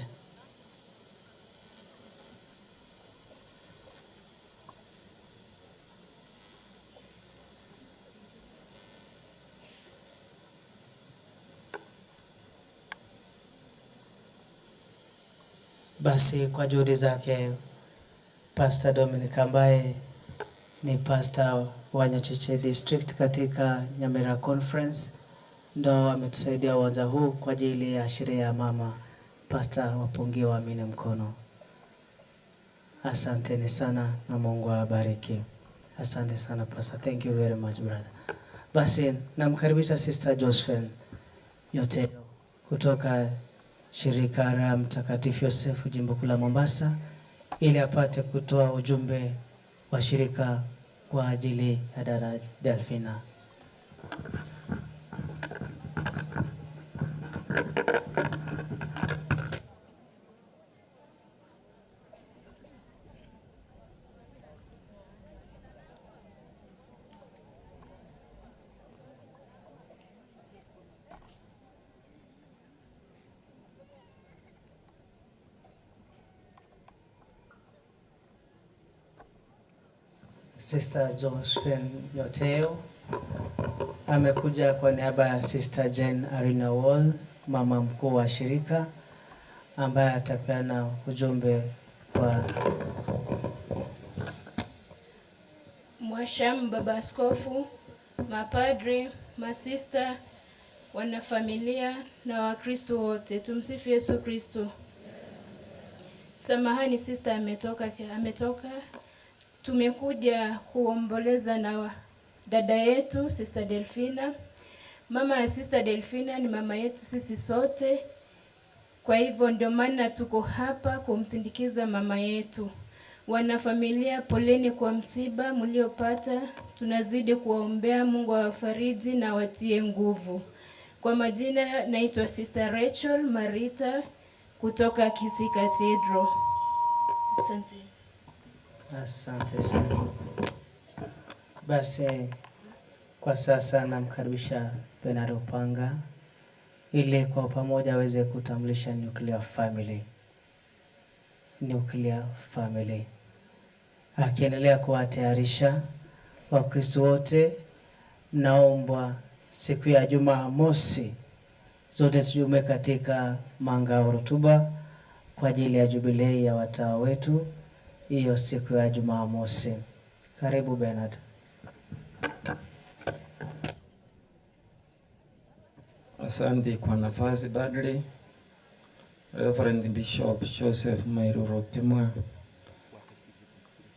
Basi kwa juhudi zake Pastor Dominic ambaye ni pastor wa Nyacheche District katika Nyamira Conference ndo ametusaidia uwanja huu kwa ajili ya sherehe ya mama. Pastor, wapungie waamini mkono. Asanteni sana na Mungu awabariki. Asante sana Pastor. Thank you very much brother. Basi namkaribisha Sister Josephine Nyoteo kutoka shirika la Mtakatifu Yosefu jimbo kuu la Mombasa ili apate kutoa ujumbe wa shirika kwa ajili ya dada Delfina. Sister Josephine Nyoteo amekuja kwa niaba ya Sister Jane Arina Wall, mama mkuu wa shirika, ambaye atapeana ujumbe kwa Mwashamu Baba Askofu, mapadri, masista, wanafamilia na Wakristo wote. Tumsifu Yesu Kristo. Samahani sister ametoka. Tumekuja kuomboleza na dada yetu Sister Delfina. Mama ya Sister Delfina ni mama yetu sisi sote. Kwa hivyo ndio maana tuko hapa kumsindikiza mama yetu. Wanafamilia, poleni kwa msiba mliopata. Tunazidi kuwaombea, Mungu awafariji na awatie nguvu. Kwa majina naitwa Sister Rachel Marita kutoka Kisii Cathedral. Asante. Asante sana. Basi kwa sasa namkaribisha Bernard Opanga ili kwa pamoja aweze kutambulisha nuclear family. Nuclear family. Akiendelea kuwatayarisha Wakristo wote, naomba siku ya Jumamosi zote tujume katika Manga Rutuba kwa ajili ya jubilei ya watawa wetu, hiyo siku ya Jumamosi. Karibu Bernard. Asante kwa nafasi Badley. Reverend Bishop Joseph Mairura Okemwa,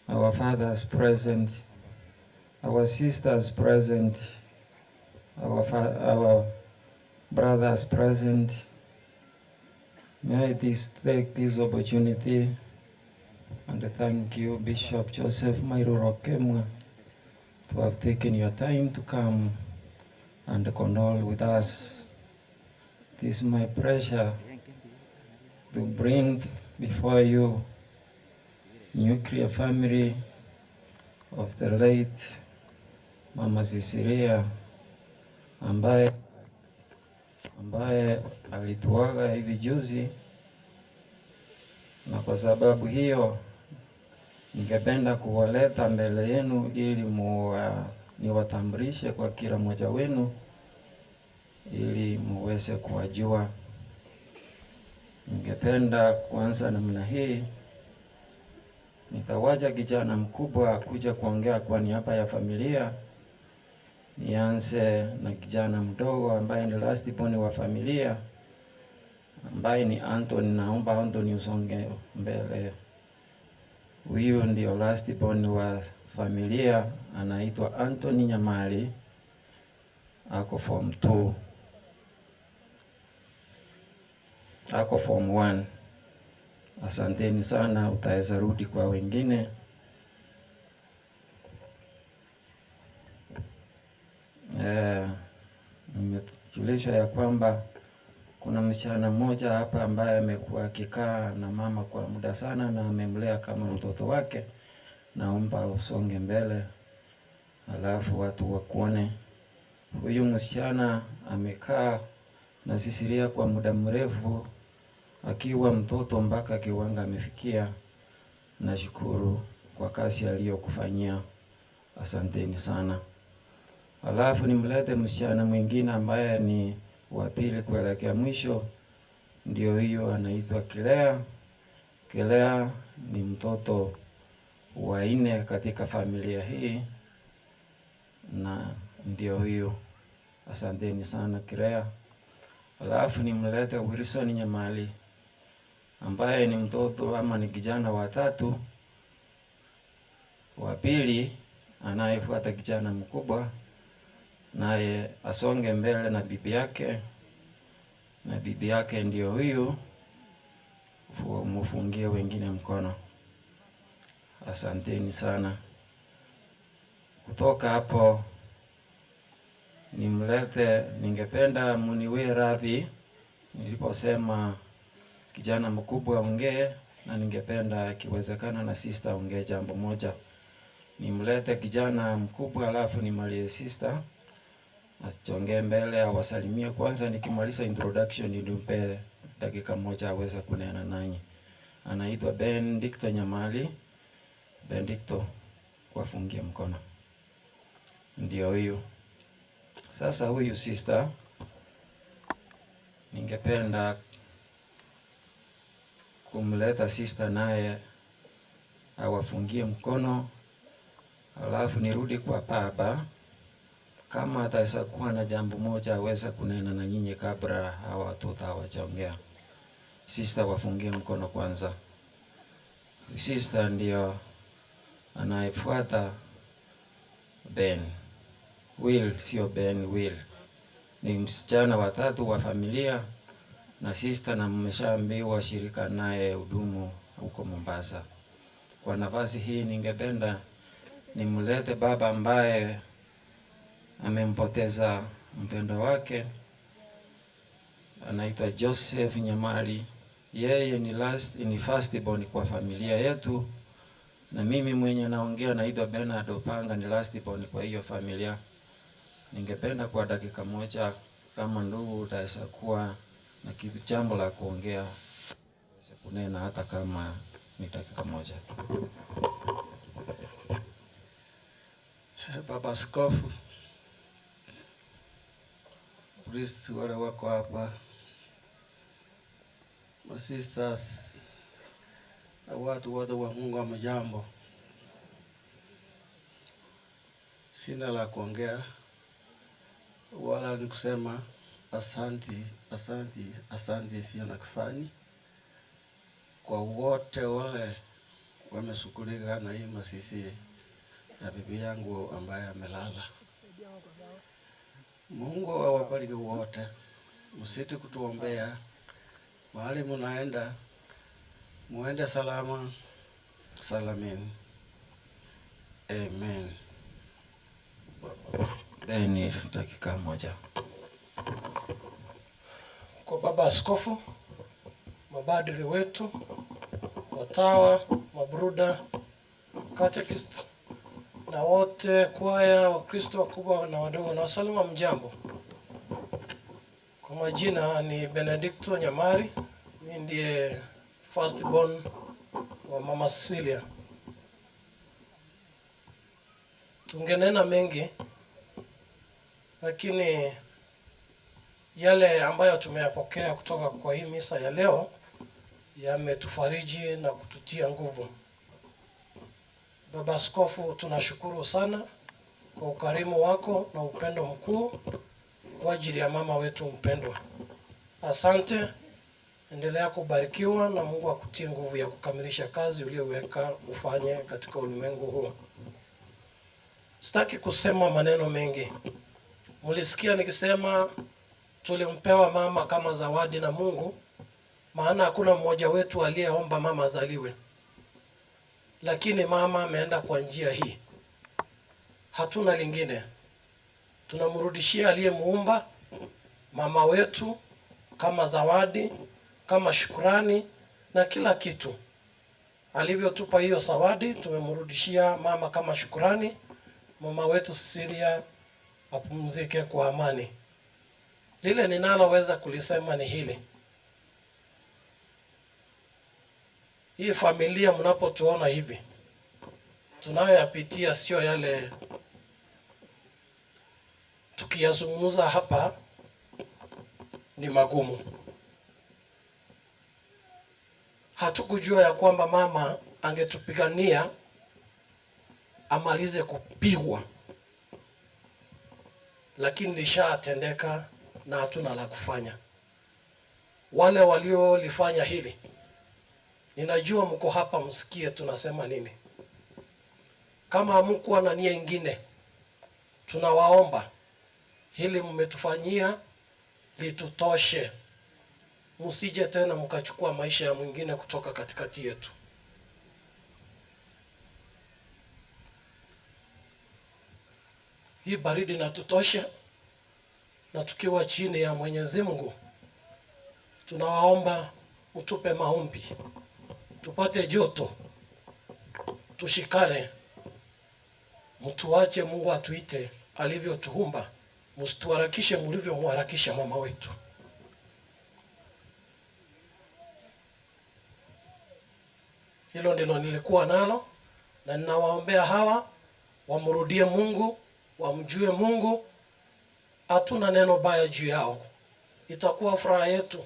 our fathers present, our sisters present, our brothers present, may I take this opportunity and thank you, Bishop Joseph Mairura Okemwa, to have taken your time to come and condole with us. It is my pleasure to bring before you nuclear family of the late Mama Cecilia ambaye alituaga hivi juzi, na kwa sababu hiyo ningependa kuwaleta mbele yenu ili niwatambulishe kwa kila mmoja wenu ili muweze kuwajua. Ningependa kuanza namna hii. Nitawaja kijana mkubwa kuja kuongea kwa niaba ya familia. Nianze na kijana mdogo ambaye ni last born wa familia, ambaye ni Anthony. Naomba Anthony usonge mbele. Huyu ndio last born wa familia, anaitwa Anthony Nyamali, ako form 2. Ako form 1. Asanteni sana, utaweza rudi kwa wengine. Nimejulishwa ya kwamba kuna msichana mmoja hapa ambaye amekuwa akikaa na mama kwa muda sana na amemlea kama mtoto wake. Naomba usonge mbele alafu watu wakuone. Huyu msichana amekaa na Cecilia kwa muda mrefu akiwa mtoto mpaka kiwango amefikia. Nashukuru kwa kazi aliyokufanyia, asanteni sana. Alafu nimlete msichana mwingine ambaye ni wa pili kuelekea mwisho, ndio hiyo anaitwa Kilea. Kilea ni mtoto wa 4 katika familia hii, na ndio hiyo, asanteni sana Kilea. Alafu nimlete Wilson Nyamali ambaye ni mtoto ama ni kijana wa 3, wa pili anayefuata kijana mkubwa, naye asonge mbele na bibi yake, na bibi yake ndio huyu. Mufungie wengine mkono. Asanteni sana. Kutoka hapo nimlete, ningependa muniwe radhi niliposema kijana mkubwa ongee, na ningependa ikiwezekana na sister ongee jambo moja. Nimlete kijana mkubwa alafu nimalie sister achongee mbele awasalimie kwanza. Nikimaliza introduction nimpe dakika moja aweze kunena nanyi. Anaitwa Benedicto Nyamali. Benedicto, wafungie mkono. Ndio huyu. Sasa huyu sister ningependa kumleta sister naye awafungie mkono, alafu nirudi kwa baba kama ataweza kuwa na jambo moja aweza kunena na nyinyi kabla hawa watoto hawajaongea. Sister wafungie mkono kwanza. Sister ndio anayefuata Ben. Will, sio Ben, Will. Ni msichana wa 3 wa familia na sister, na mmeshaambiwa shirika naye hudumu huko Mombasa. Kwa nafasi hii ningependa nimlete baba ambaye amempoteza mpendo wake, anaitwa Joseph Nyamali. Yeye ni ni first born kwa familia yetu, na mimi mwenye naongea naitwa Bernard Opanga, ni last born kwa hiyo familia. Ningependa kwa dakika moja, kama ndugu utaweza kuwa na kitu jambo la kuongea, kunena hata kama ni dakika moja. Baba Askofu, priest wale wako hapa, masisters na watu wote wa Mungu, hamjambo. Sina la kuongea wala ni kusema Asanti, asanti, asanti isiyo na kifani kwa wote wale wameshughulika na hii mazishi ya bibi yangu ambaye amelala. Mungu awabariki wote, msiti kutuombea mahali munaenda, muende salama salamini. Amen. Daniel, dakika moja. Kwa Baba Askofu, mabadiri wetu, watawa, mabruda, catechist na wote kwaya, Wakristo wakubwa na wadogo, na wasalimu, mjambo. Kwa majina ni Benedicto Nyamari, mimi ndiye first born wa Mama Cecilia. Tungenena mengi, lakini yale ambayo tumeyapokea kutoka kwa hii misa ya leo yametufariji na kututia nguvu. Baba Askofu, tunashukuru sana kwa ukarimu wako na upendo mkuu kwa ajili ya mama wetu mpendwa. Asante, endelea kubarikiwa na Mungu akutie nguvu ya kukamilisha kazi uliyoweka ufanye katika ulimwengu huu. Sitaki kusema maneno mengi. Mlisikia nikisema tulimpewa mama kama zawadi na Mungu, maana hakuna mmoja wetu aliyeomba mama azaliwe, lakini mama ameenda kwa njia hii. Hatuna lingine, tunamrudishia aliyemuumba mama wetu kama zawadi, kama shukurani na kila kitu alivyotupa hiyo zawadi, tumemrudishia mama kama shukurani. Mama wetu Cecilia apumzike kwa amani. Lile ninaloweza kulisema ni hili: hii familia mnapotuona hivi, tunayoyapitia sio yale tukiyazungumza hapa ni magumu. Hatukujua ya kwamba mama angetupigania amalize kupigwa, lakini lishatendeka na hatuna la kufanya. Wale waliolifanya hili, ninajua mko hapa, msikie tunasema nini. Kama hamkuwa na nia ingine, tunawaomba hili mmetufanyia litutoshe, msije tena mkachukua maisha ya mwingine kutoka katikati yetu. Hii baridi inatutosha, na tukiwa chini ya Mwenyezi Mungu tunawaomba mtupe maombi, tupate joto, tushikane, mtuache Mungu atuite alivyotuumba, msituharakishe mlivyomharakisha mama wetu. Hilo ndilo nilikuwa nalo, na ninawaombea hawa wamrudie Mungu, wamjue Mungu. Hatuna neno baya juu yao, itakuwa furaha yetu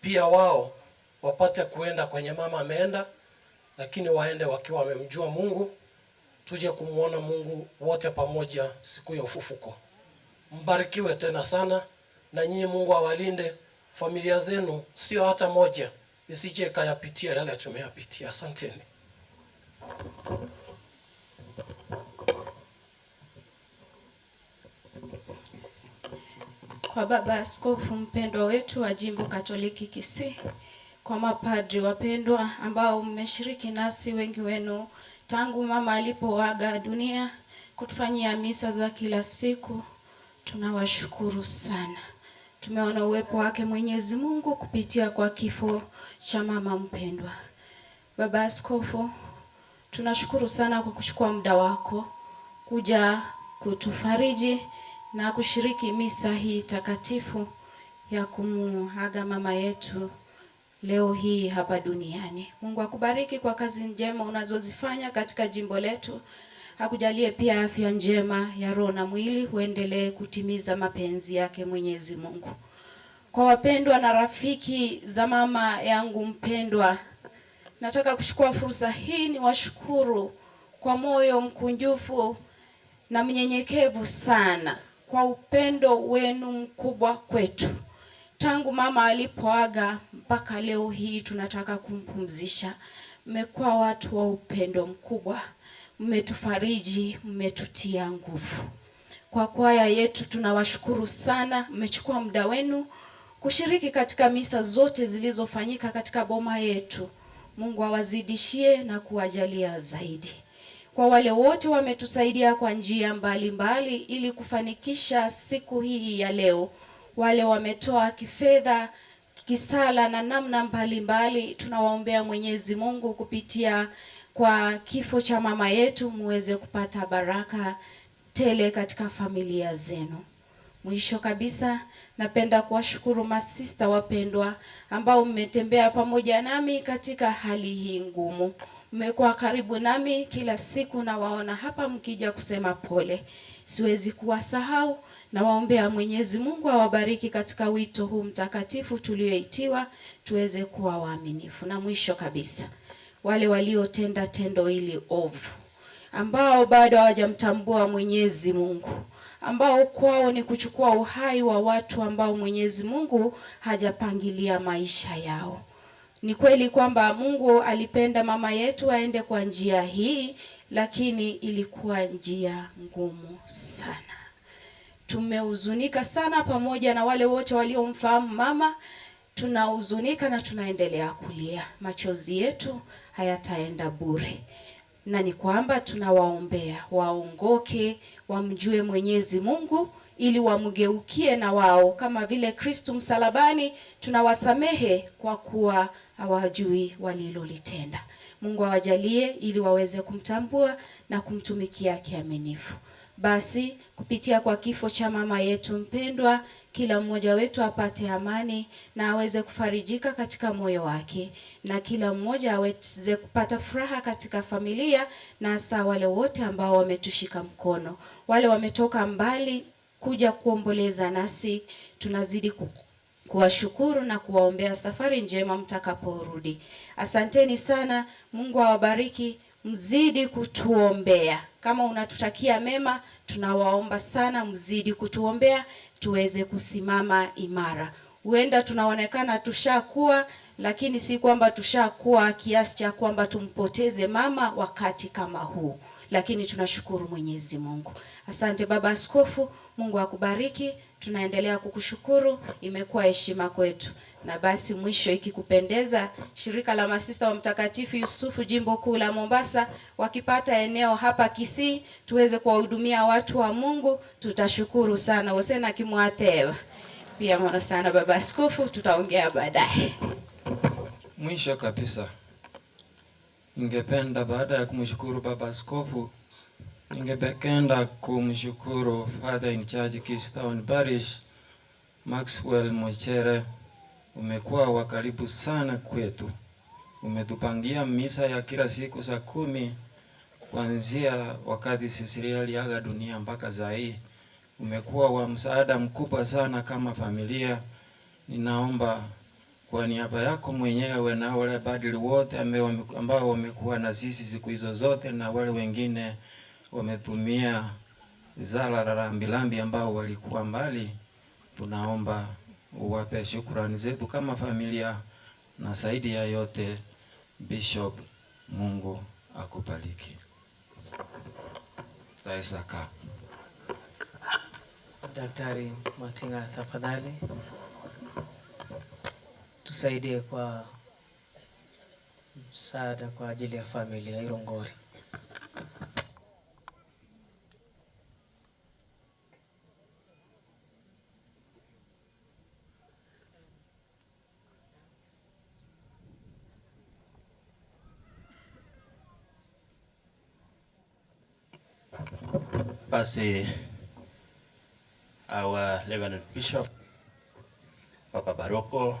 pia wao wapate kuenda kwenye mama ameenda, lakini waende wakiwa wamemjua Mungu, tuje kumwona Mungu wote pamoja siku ya ufufuko. Mbarikiwe tena sana, na nyinyi Mungu awalinde familia zenu, sio hata moja isije ikayapitia yale tumeyapitia. Asanteni. Kwa Baba Askofu mpendwa wetu wa Jimbo Katoliki Kisii, kwa mapadri wapendwa ambao mmeshiriki nasi wengi wenu tangu mama alipoaga dunia kutufanyia misa za kila siku, tunawashukuru sana. Tumeona uwepo wake Mwenyezi Mungu kupitia kwa kifo cha mama mpendwa. Baba Askofu, tunashukuru sana kwa kuchukua muda wako kuja kutufariji na kushiriki misa hii takatifu ya kumuaga mama yetu leo hii hapa duniani. Mungu akubariki kwa kazi njema unazozifanya katika jimbo letu. Akujalie pia afya njema ya roho na mwili, uendelee kutimiza mapenzi yake Mwenyezi Mungu. Kwa wapendwa na rafiki za mama yangu mpendwa, nataka kuchukua fursa hii niwashukuru kwa moyo mkunjufu na mnyenyekevu sana kwa upendo wenu mkubwa kwetu. Tangu mama alipoaga mpaka leo hii tunataka kumpumzisha. Mmekuwa watu wa upendo mkubwa, mmetufariji, mmetutia nguvu. Kwa kwaya yetu tunawashukuru sana, mmechukua muda wenu kushiriki katika misa zote zilizofanyika katika boma yetu. Mungu awazidishie na kuwajalia zaidi. Kwa wale wote wametusaidia kwa njia mbalimbali ili kufanikisha siku hii ya leo, wale wametoa kifedha, kisala na namna mbalimbali, tunawaombea Mwenyezi Mungu kupitia kwa kifo cha mama yetu muweze kupata baraka tele katika familia zenu. Mwisho kabisa, napenda kuwashukuru masista wapendwa ambao mmetembea pamoja nami katika hali hii ngumu. Mmekuwa karibu nami kila siku, nawaona hapa mkija kusema pole. Siwezi kuwasahau. Nawaombea Mwenyezi Mungu awabariki katika wito huu mtakatifu tulioitiwa, tuweze kuwa waaminifu. Na mwisho kabisa, wale waliotenda tendo hili ovu, ambao bado hawajamtambua Mwenyezi Mungu, ambao kwao ni kuchukua uhai wa watu ambao Mwenyezi Mungu hajapangilia maisha yao. Ni kweli kwamba Mungu alipenda mama yetu aende kwa njia hii, lakini ilikuwa njia ngumu sana. Tumehuzunika sana pamoja na wale wote waliomfahamu mama. Tunahuzunika na tunaendelea kulia. Machozi yetu hayataenda bure. Na ni kwamba tunawaombea waongoke, wamjue Mwenyezi Mungu ili wamgeukie na wao kama vile Kristu msalabani. Tunawasamehe kwa kuwa hawajui walilolitenda. Mungu awajalie ili waweze kumtambua na kumtumikia kiaminifu. Basi kupitia kwa kifo cha mama yetu mpendwa, kila mmoja wetu apate amani na aweze kufarijika katika moyo wake, na kila mmoja aweze kupata furaha katika familia, na hasa wale wote ambao wametushika mkono, wale wametoka mbali kuja kuomboleza nasi. Tunazidi kuwashukuru na kuwaombea safari njema mtakaporudi. Asanteni sana, Mungu awabariki, mzidi kutuombea. Kama unatutakia mema, tunawaomba sana mzidi kutuombea tuweze kusimama imara. Huenda tunaonekana tushakuwa, lakini si kwamba tushakuwa kiasi cha kwamba tumpoteze mama wakati kama huu. Lakini tunashukuru Mwenyezi Mungu. Asante Baba Askofu, Mungu akubariki. Tunaendelea kukushukuru, imekuwa heshima kwetu. Na basi mwisho, ikikupendeza, shirika la masista wa Mtakatifu Yusufu jimbo kuu la Mombasa wakipata eneo hapa Kisii tuweze kuwahudumia watu wa Mungu, tutashukuru sana. Usena kimwatewa pia mwana sana Baba Askofu, tutaongea baadaye. Mwisho kabisa, ningependa baada ya kumshukuru Baba Askofu, ningependa kumshukuru Father in Charge Kisii Town Parish Maxwell Mochere. Umekuwa wa karibu sana kwetu. Umetupangia misa ya kila siku saa 10 kuanzia wakati Cecilia aliaga dunia mpaka saa hii. Umekuwa wa msaada mkubwa sana kama familia. Ninaomba kwa niaba yako mwenyewe na wale badili wote ambao wamekuwa na sisi siku hizo zote na wale wengine wametumia zala la rambirambi ambao walikuwa mbali, tunaomba uwape shukrani zetu kama familia, na zaidi ya yote Bishop, Mungu akubariki. Saisaka. Daktari Matinga, tafadhali tusaidie kwa msaada kwa ajili ya familia Irongori. Basi our Reverend Bishop, Papa Baroko,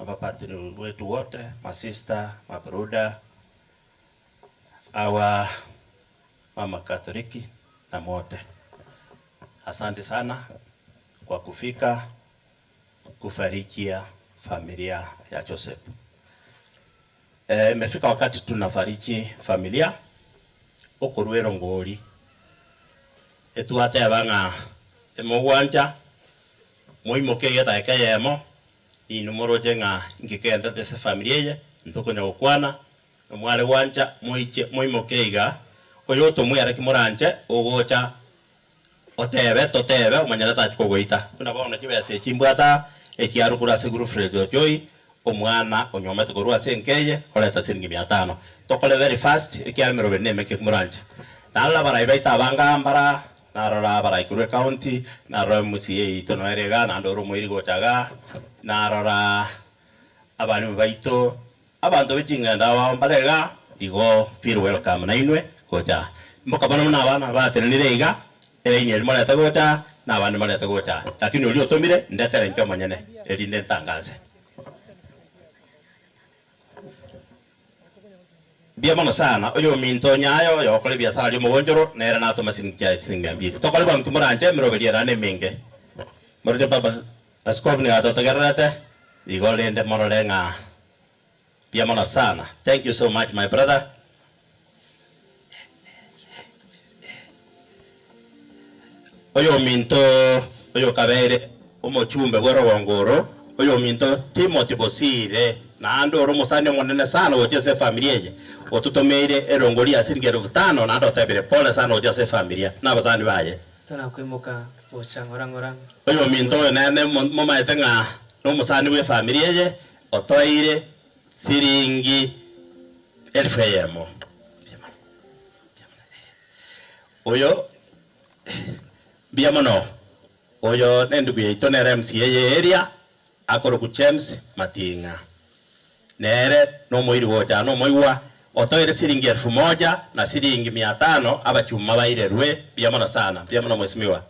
mapadri wetu wote, masista, mabruda, our mama Katoliki na wote, asante sana kwa kufika kufarikia familia ya Joseph. Imefika wakati tunafariki familia okorwero ngori etuate abanga Emogwancha moimoke yetaeka yemo inu moroche ng'a nkikendete ase family eye ntokonya gokwana omware gwancha moiche moimoke iga oyo otomwere kimoranche ogocha otebe totebe omanyere tachikogoita buna bono chibesa echimbwata ekiarukura ase group Joy omwana onyomete korwa ase enkeye oreta siringi 500 tokore very fast ekiaremero bene kimoranche nala barai baita abanga mbara narora barai kurwe county narora MCA ito noerega nandoro moiri gochaga narora abanu baito abantu bechingenda bambarega digo feel welcome nainwe gocha mboka bana abana batenenire iga ere moreta gocha na abandi moreta gocha lakini uli otomire ndetere ncho manyene erinde ntangaze bia mono sana oyo minto nyayo yokore biasara ryo mugonjoro nera natoma siringi 200 tokore bantu muranje miroberia rane minge morete baba askofu ni atotegererete igo rende morore ng'a bia mono sana. Thank you so much my brother. Oyo minto oyo kabere omochumbe bwerogongoro oyo minto Timothy Bosire naando oro musani omonene sana gochia familia eye otutomeire erongori ya siringi 5000 naando otebire pole sana gochia familia nabasani baye tunakwimoka gocha ngora ngora oyo minto nene momaete ng'a nomusani bwe familia eye otoire siringi 1000 oyo biamono oyo nendugu yaito nere MCA area akoroku James Matinga nere nomoiri gocha nomoigwa otoire siringi 1000 na siringi 500 abachuma bairerwe biamono sana biamono mheshimiwa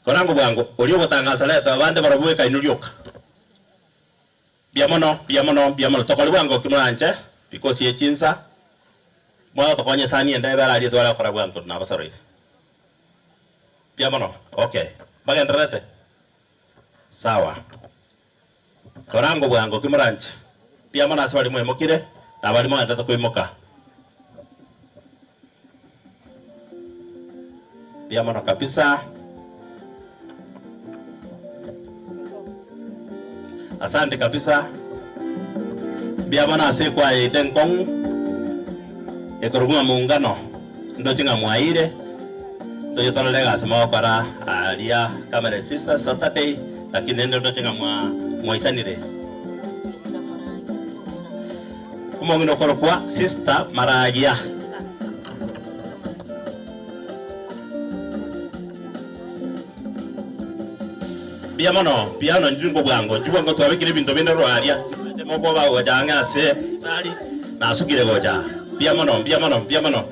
korango bwango ori ogotangaza leta abande barabweka inurioka biamono biamono biamono tokori bwango kimuranje because yechinsa mwa tokonye sani ende bararie twara kora bwango nabasoroire biamono. Okay bagenderete sawa korango bwango kimuranje biamono ase bari mwemokire na bari mwendete kwimoka biamono kabisa. Asante kabisa biamono ase kwaete nkong'u ekorugwa muungano ndoche ng'a mwaire toyotororega ase mogokora aria Camera Sisters Saturday lakini nende ndoche ng'a mwaisanire omong'ina okorokwa Sister Maragia biamono biano njungo bwango njubwango twabikire ebinto binde rwaria mokoba gocha ang'e ase ari nasukire gocha biamono biamono biamono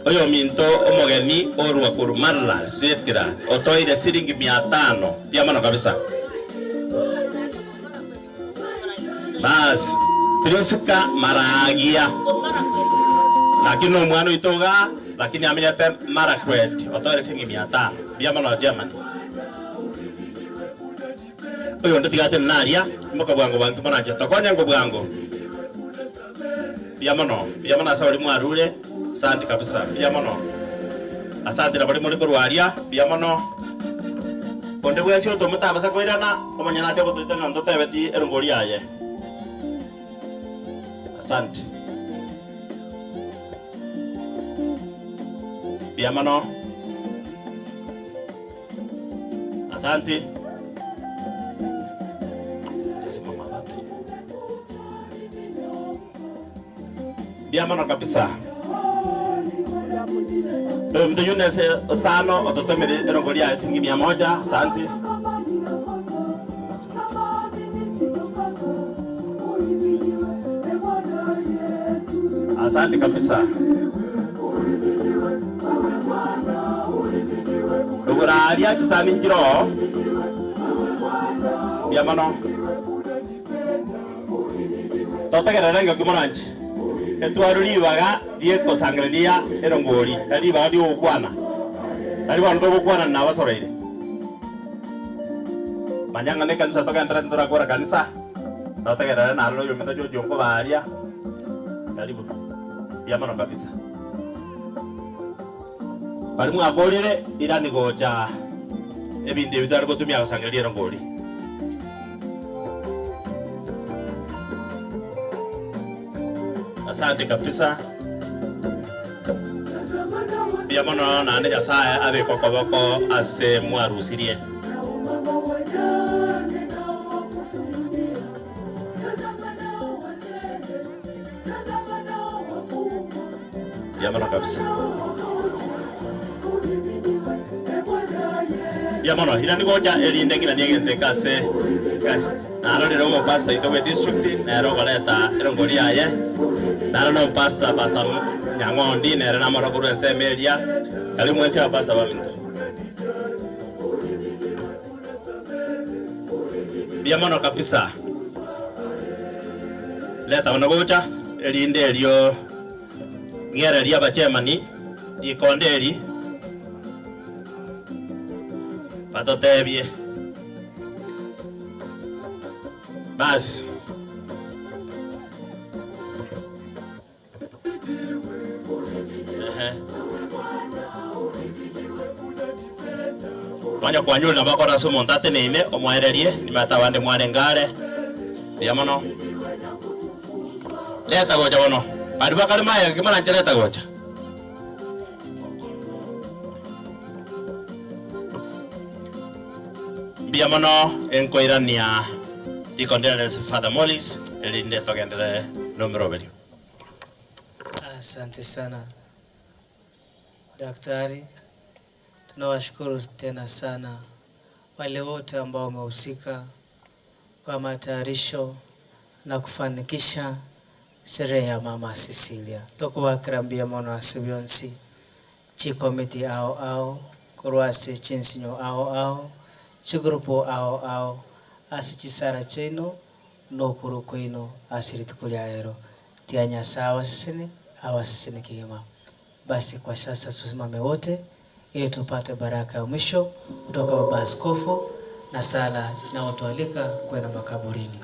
oyo minto omogeni orwa kurumala setkira otoire siringi 500 biamono kabisa bas Priska Maragia lakini omwana oitoga lakini amenyete Marakwet otoire siringi 500 biamono Germany oyo ndotigate naria moka bwango bantu maranje tokonya ngo bwango biamono biamono ase ori mwarure asante kabisa biamono asante na bari muri korwaria biamono onde bwachio tomutabasa koirana omanyana ache gotoita ng'a ntotebeti erongori yaye asante biamono asante. Biamono kabisa mtu Yunus Osano ototomire erongori ya siringi 100 asante. Asante kabisa uguraria chisani njiro biamono totegerere ngaki moranche etwaru ribaga riegosangereria erongori tari ribaga riogokwana tari bono togokwana nabasoroire manyang'a na ekanisa togenderete torakora kanisa totegerere naro oyomete jojo nkobaria karibu biamono kabisa bari mwakorire irani gocha Ebintu ebitari gotumia gosangereria erongori. Asante kabisa. Mbuya mono naende Nyasaye abe kokoboko ase mwarusirie. Mbuya mono kabisa. Mbuya mono ira nigocha erinde ng'ina niegente ase narorire omopastor ito bwe district nere ogoreta erongori yaye naro no pastor pastor Nyang'ondi nere namoro korwa ensemo eria karibu mwensi wa pastor baminto. Mbuya mono kabisa. Leta bono gocha erinde erio ng'ereria abachemani rikonde eri batotebie. Basi. Mwanya kwanyuri na bakora ase omonto ateneine omwererie nimata abande mwarengare mbuya mono. Leta gocha bono bari bakare maye kimaranche leta gocha. Mbuya mono enkoirania rikonderere Father Morris erinde togendere nomero. Asante sana daktari. Tunawashukuru tena sana wale wote ambao wamehusika kwa matayarisho na kufanikisha sherehe ya Mama Cecilia. Tokubakira mono ase bionsi chikomiti ao ao korwase chinsinyo ao ao chigrupo ao ao ase chisara chino nokuru kwino ase rituko ria rero tia Nyasaye awasesene awasesene kigima. Basi kwa sasa tusimame wote ili tupate baraka ya mwisho kutoka Baba Askofu na sala inayotualika kwenda makaburini.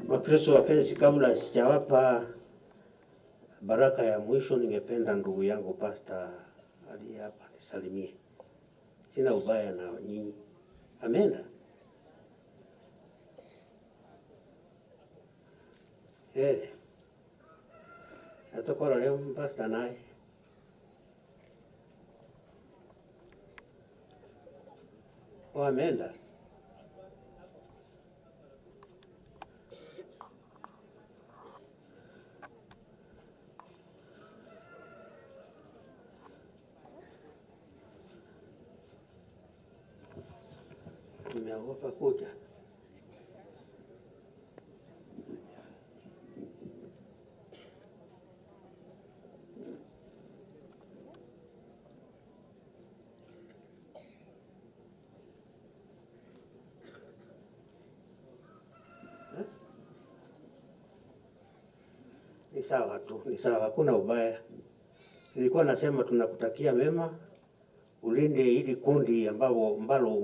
Wakristo wapenzi, kabla sijawapa baraka ya mwisho, ningependa ndugu yangu pastor aliye hapa nisalimie. Sina ubaya na nyinyi. Ameenda? Natokora leo pastor naye. Oh, ameenda? Nimeogopa kuja. Ni sawa tu, ni sawa, hakuna ubaya. Nilikuwa nasema tunakutakia mema, ulinde hili kundi ambalo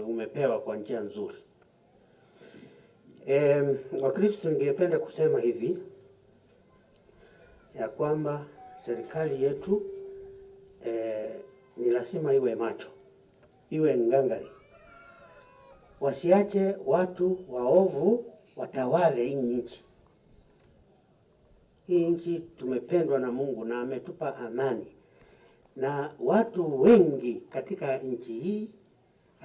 umepewa kwa njia nzuri. Wakristo, ningependa kusema hivi ya kwamba serikali yetu ni lazima iwe macho, iwe ngangari. Wasiache watu waovu watawale hii nchi. Hii nchi tumependwa na Mungu na ametupa amani. Na watu wengi katika nchi hii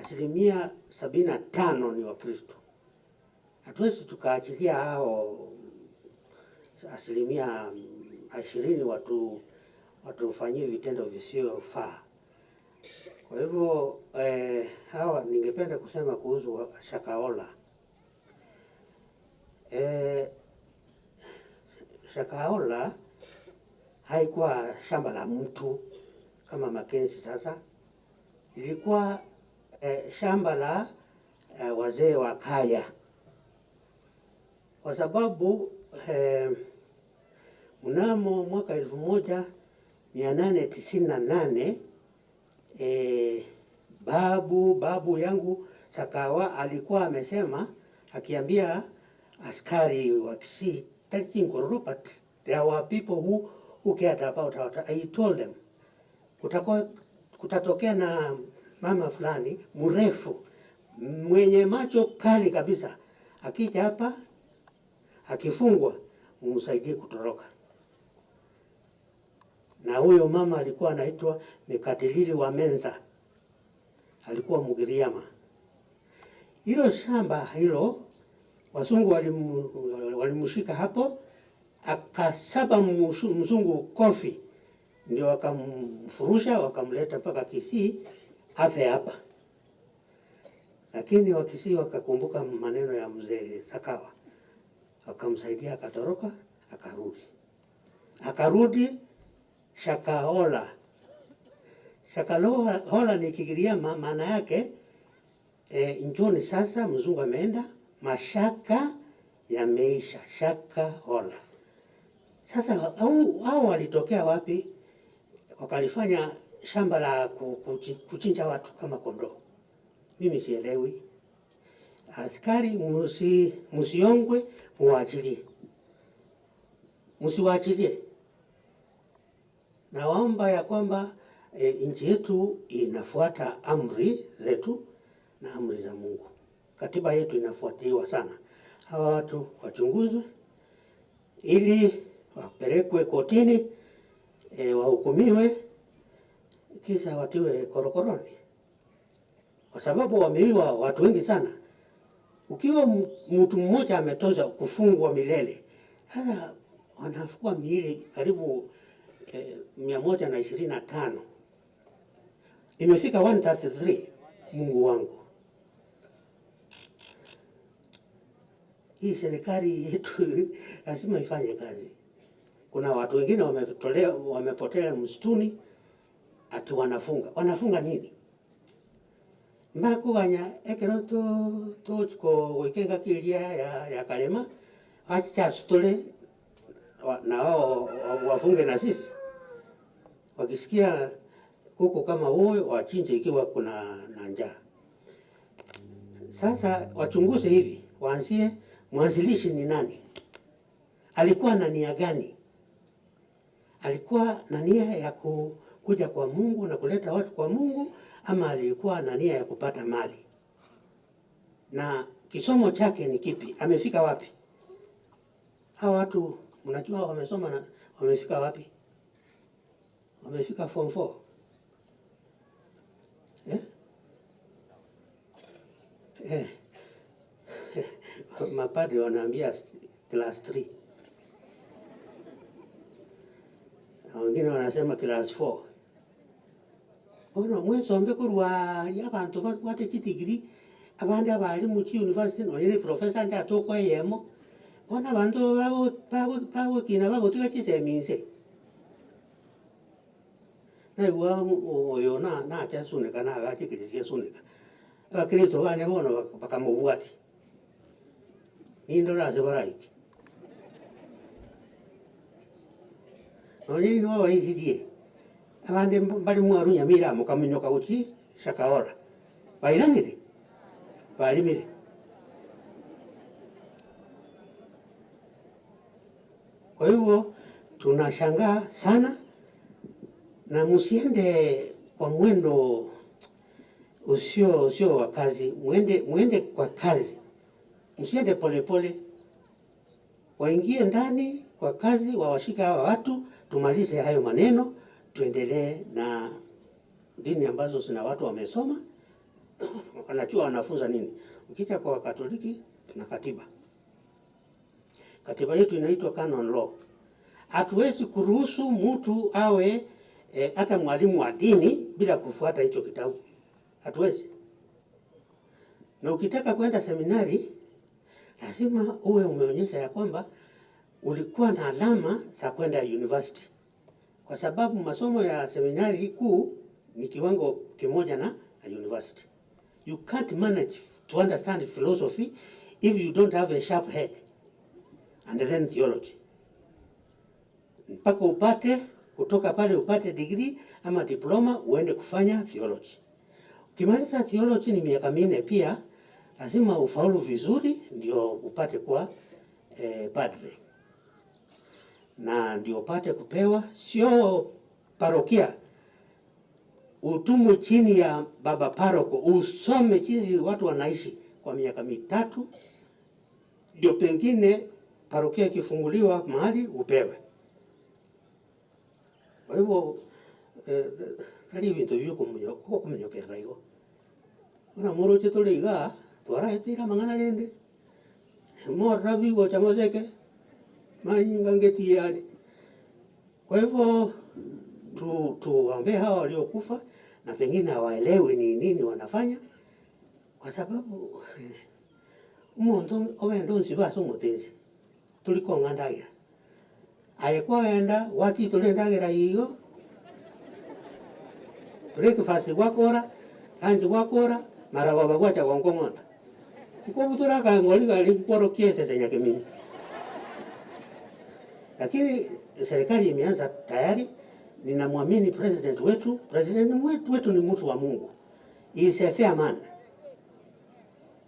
75% ni Wakristo. Hatuwezi tukaachilia hao 20% watufanyie vitendo visivyofaa. Kwa hivyo hawa ningependa kusema kuhusu Shakahola. Shakahola haikuwa shamba la mtu kama Mackenzie sasa. Ilikuwa shamba la wazee wa kaya, kwa sababu mnamo mwaka 1898 babu yangu Sakawa alikuwa amesema, akiambia askari wa Kisii, but there were people who cared about our, I told them kutatokea na mama fulani mrefu mwenye macho kali kabisa, akija hapa akifungwa mumsaidie kutoroka. Na huyo mama alikuwa anaitwa Mekatilili wa Menza, alikuwa Mugiriama. Hilo shamba hilo wazungu walimshika hapo, akasaba mzungu kofi, ndio wakamfurusha wakamleta mpaka Kisii afe hapa. Lakini wa Kisii wakakumbuka maneno ya mzee Sakawa, wakamsaidia akatoroka, akarudi. Akarudi Shakahola. Shakahola ni Kigiriama, maana yake njoni sasa mzungu ameenda, mashaka yameisha, Shakahola. Sasa hao walitokea wapi? Wakalifanya shamba la kuchinja watu kama kondoo. Mimi sielewi. Askari musiongwe, muachilie. Msiwaachilie. Nawaomba ya kwamba nchi yetu inafuata amri zetu na amri za Mungu. Katiba yetu inafuatiliwa sana. Hawa watu wachunguzwe ili wapelekwe kotini, wahukumiwe, kisha watiwe korokoroni, kwa sababu wameiwa watu wengi sana. Ukiwa mtu mmoja ametosha kufungwa milele, sasa wanafukua miili karibu 125, imefika 133. Mungu wangu, hii serikali yetu lazima ifanye kazi. Kuna watu wengine wamepotea msituni, ati wanafunga. Wanafunga nini? Mbakuganya ekero to goikenga kiria ya Kalema, acha sutole na wao wafunge na sisi. Wakisikia kuku kama huyo wachinje ikiwa kuna na njaa. Sasa wachunguze hivi, waanzie mwanzilishi ni nani? Alikuwa na nia gani? Alikuwa na nia ya kuja kwa Mungu na kuleta watu kwa Mungu, ama alikuwa na nia ya kupata mali? Na kisomo chake ni kipi? Amefika wapi? Hawa watu mnajua wamesoma na wamefika wapi? Wamefika form 4. Mapadri wanaambia class 3. Wengine wanasema class 4. Ono mwesombe kurwa abantu bakwate chitigiri, abandi abali mu university no ni professor nda toko yemo. Ona bantu bago kina bago tika chiseminse. Na iwa oyo na chasuneka na gachikirisia suneka. Abakristo bane bono bakamubwati. Nindora se baraiki. Noni no baisirie. Abande bali mwaru nyamira mukaminyoka uchi Shakahola. Bairanire. Balimire. Kwa hivyo tunashangaa sana, na msiende kwa mwendo usio wa kazi, mwende kwa kazi. Msiende polepole. Waingie ndani kwa kazi, wawashika hawa watu, tumalize hayo maneno, tuendelee na dini ambazo zina watu wamesoma, wanajua wanafunza nini. Ukija kwa Katoliki tuna katiba. Katiba yetu inaitwa canon law. Hatuwezi kuruhusu mtu awe hata mwalimu wa dini bila kufuata hicho kitabu. Hatuwezi. Na ukitaka kwenda seminari lazima uwe umeonyesha ya kwamba ulikuwa na alama za kwenda university. kwa sababu masomo ya seminari kuu ni kiwango kimoja na university. You can't manage to understand philosophy if you don't have a sharp head and then theology. Mpaka upate kutoka pale upate degree ama diploma uende kufanya theology. Ukimaliza theology ni miaka 4 pia, lazima ufaulu vizuri ndio upate kuwa padre, na ndio upate kupewa sio parokia, utumwe chini ya baba paroko, usome jinsi watu wanaishi kwa miaka 3, ndio pengine parokia ikifunguliwa mahali upewe. Kwa hivyo tari bintu byokumenyokerera igo ona moroche tore iga twaraetire amang'ana rende morra bigocha moseke manyinga ngetie are. Kwa hivyo tuwaombee hawa waliokufa, na pengine hawaelewi ni nini wanafanya, kwa sababu umuntu ogenda onsi ase omotensi turi kong'a ndagera aye kwagenda gwatitore ndagera igo breakfast gwakora lunch gwakora mara baba gwacha gonkong'ota nkobutora kang'ori gari nkworokia esese nyakemini. Lakini serikali imeanza tayari. Ninamwamini president wetu. President wetu ni mtu wa Mungu. He is a fair man.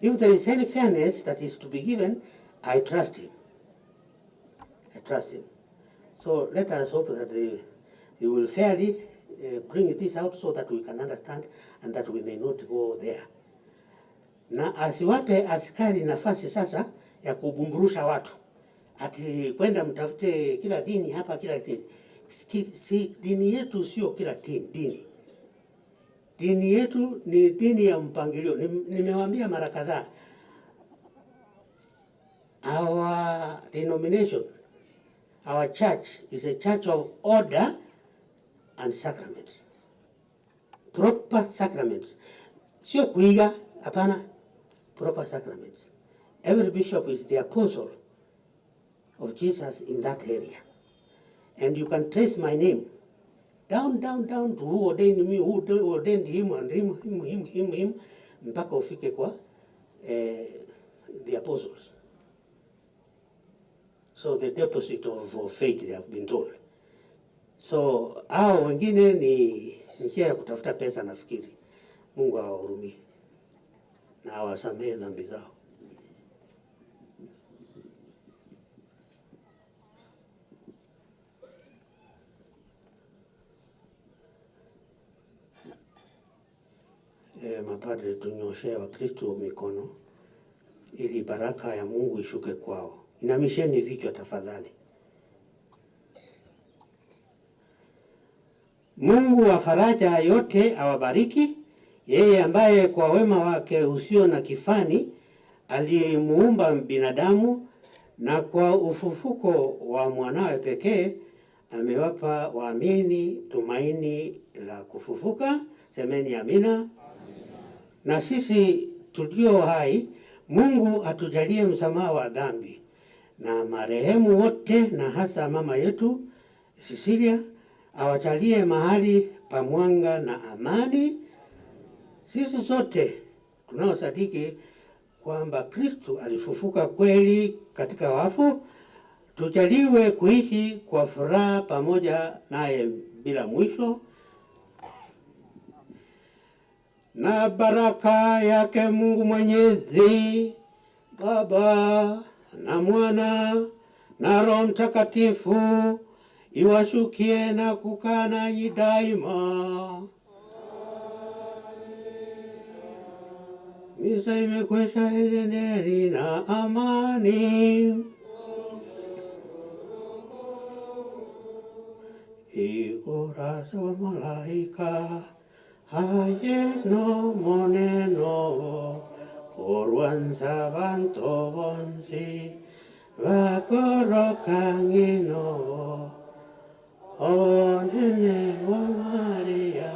If there is any fairness that is to be given, I trust him. I trust him. So let us hope that he will fairly bring this out so that we can understand and that we may not go there. Na asiwape askari nafasi sasa ya kubumburusha watu. Ati kwenda mtafute kila dini hapa, kila dini. Si, dini yetu sio kila dini. Dini yetu ni dini ya mpangilio. Nimewaambia mara kadhaa. Our denomination, our church is a church of order and sacraments. Proper sacraments. Sio kuiga, hapana. Proper sacraments. Every bishop is the apostle of Jesus in that area. And you can trace my name down, down, down to who ordained me, who ordained him, and him, him, him, him, him, mpaka ufike kwa the apostles. So the deposit of faith they have been told. So hao wengine ni njia ya kutafuta pesa nafikiri. Mungu awahurumie na awasamehe dhambi zao. Mapadre, tunyoshee Wakristo mikono ili baraka ya Mungu ishuke kwao. Inamisheni vichwa tafadhali. Mungu wa faraja yote awabariki, yeye ambaye kwa wema wake usio na kifani alimuumba binadamu, na kwa ufufuko wa mwanawe pekee amewapa waamini tumaini la kufufuka. Semeni amina. Na sisi tulio hai, Mungu atujalie msamaha wa dhambi, na marehemu wote, na hasa mama yetu Cecilia, awajalie mahali pa mwanga na amani. Sisi sote tunaosadiki kwamba Kristo alifufuka kweli katika wafu, tujaliwe kuishi kwa furaha pamoja naye bila mwisho. Na baraka yake Mungu Mwenyezi, Baba na Mwana na Roho Mtakatifu iwashukie na kukaa nanyi daima. Misa imekwisha, enendeni na amani. Igorasa wa malaika aye no moneno korwansa banto bonsi bakorokangino onene wa Maria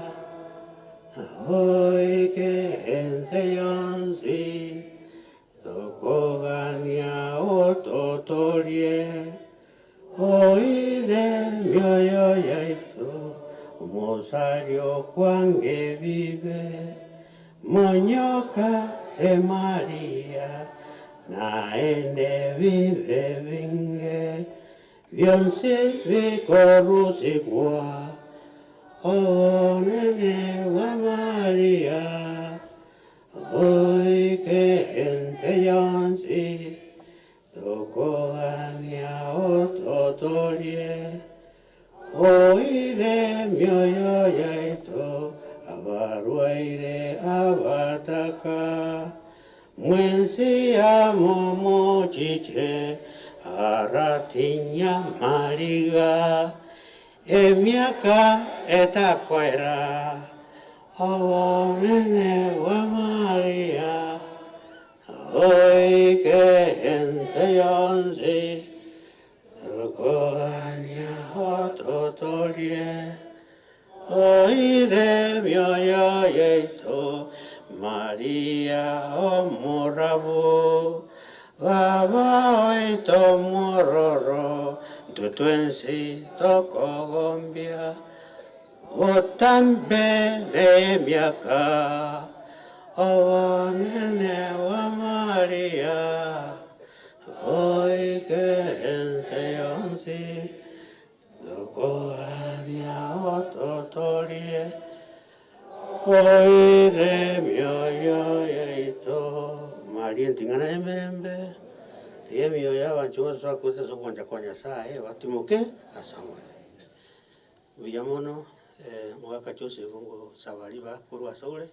oike ense yonsi tokogania ototorie oire mioyo yaitu. Mosario Juan que vive, Moñoca de María, naende vive vinge, Bionse vikorusigwa, Onene wa María, Oike ente yonsi, Tokoania ototorie, Oire mioyo yaito, Abaruaire abataka, Mwensi amomo chiche, Aratinya mariga, Emiaka etakoera, Obonene wa Maria, Oike ente yonsi, Tokoania ototorie, Oire mioyo yaito, Maria omorabu, Baba oito mororo, Tutuensi tokogombia, Otambe nemiaka, Owanene wa Maria, Oike ente yonsi, Tokoania ototorie, Oire mioyo yaito. Maria ntingana emerembe, tiye mioyo yabantu bose bakuze sokwanja kwa Nyasaye batimuke asamwe. Biyamono mwaka Joseph ngo sabari bakuru asole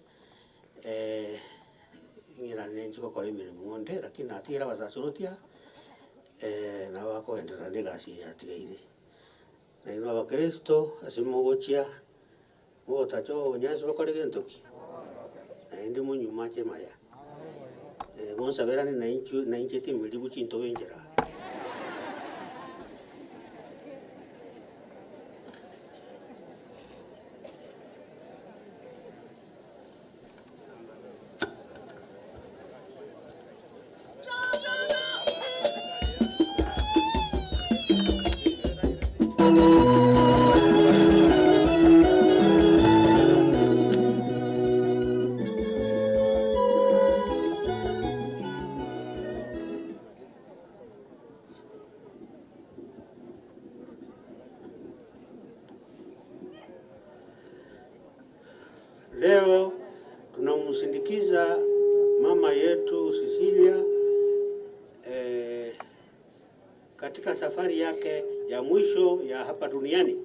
ngira nenji kokora emirimo ngonde lakini atira basasurutia na bakoenderera negasi yatigeire. Na ino abakristo asimugochia mugotacho onyansi bakore gentoki. Na indi munyuma chemaya. Monsaberani na inchi timili guchinto benjera. Leo tunamsindikiza mama yetu Cecilia katika safari yake ya mwisho ya hapa duniani.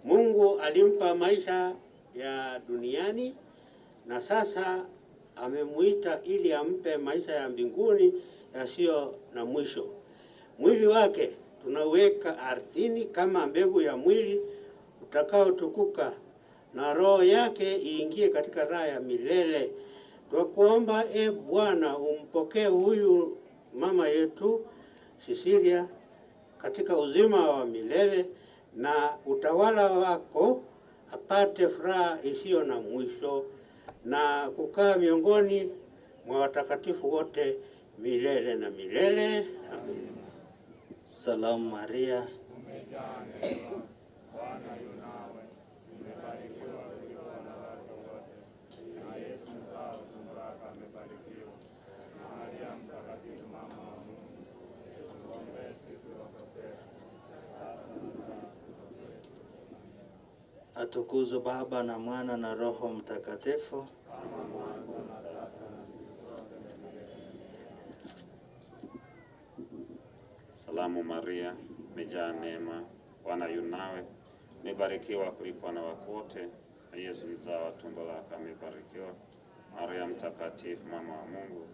Mungu alimpa maisha ya duniani na sasa amemuita ili ampe maisha ya mbinguni yasiyo na mwisho. Mwili wake tunaweka ardhini kama mbegu ya mwili utakaotukuka, na roho yake iingie katika raha ya milele. Kwa kuomba, e Bwana, umpokee huyu mama yetu Cecilia katika uzima wa milele na utawala wako, apate furaha isiyo na mwisho na kukaa miongoni mwa watakatifu wote milele na milele. Amen. Salamu Maria, atukuzwe Baba na Mwana na Roho Mtakatifu. Salamu Maria, umejaa neema, Bwana yu nawe, umebarikiwa kuliko wanawake wote, na Yesu mzao wa tumbo lako amebarikiwa. Maria Mtakatifu, mama wa Mungu,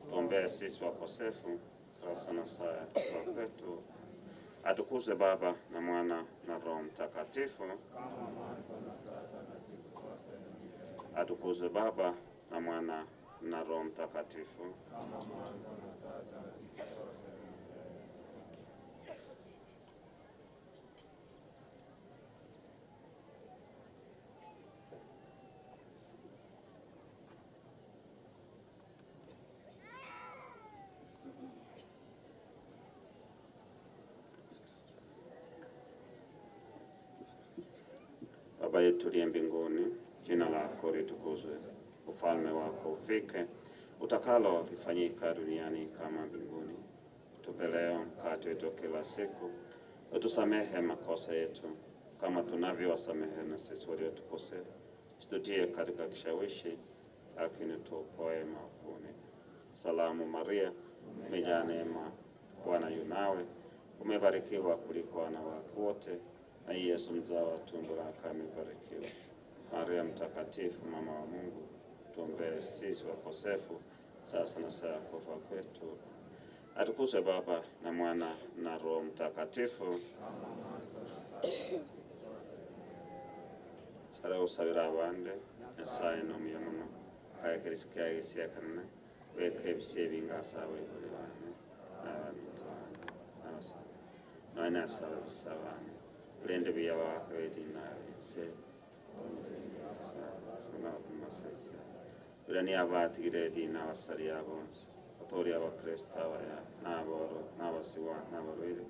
tuombee sisi wakosefu, sasa na saa ya kufa kwetu. Atukuzwe Baba na Mwana na Roho Mtakatifu. Atukuzwe Baba na Mwana na Roho Mtakatifu. Baba yetu uliye mbinguni, jina lako litukuzwe, ufalme wako ufike, utakalo lifanyika duniani kama mbinguni. Tupe leo mkate wetu wa kila siku, utusamehe makosa yetu kama tunavyowasamehe na sisi waliotukosea, usitutie katika kishawishi, lakini tuokoe maovuni. Salamu Maria, umejaa neema, Bwana yu nawe, umebarikiwa kuliko wanawake wote, na Yesu mzao wa tumbo lako amebarikiwa. Maria Mtakatifu, mama wa Mungu, tuombee sisi wakosefu, sasa na saa ya kufa kwetu. Atukuzwe Baba na Mwana na Roho Mtakatifu. Sara usabira abande Nyasaye nomuya muno kaekerisikia gisiakanene weka ebisi ebingasa abaibuli bane n'abantu bane n'abasaba noe nasaba bisa bane ulende buya bwake wedina nse ura ni abatigire edina abasari abonsi atori abakristo abaya n'aboro n'abasiwa n'abarwaire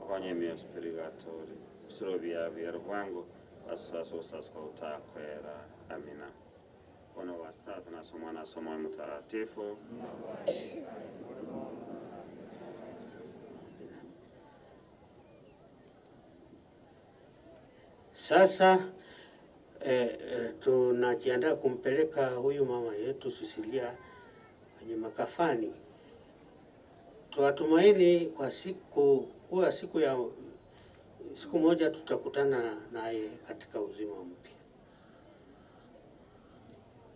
okonye emioyo spirigatori bisuro bya rwango asasosaswa utakwera. Amina. Ono wa Tata na Mwana na Roho Mtakatifu. Sasa tunajiandaa kumpeleka huyu mama yetu Cecilia kwenye makafani. Tuwatumaini kwa siku kuwa siku moja tutakutana naye katika uzima mpya.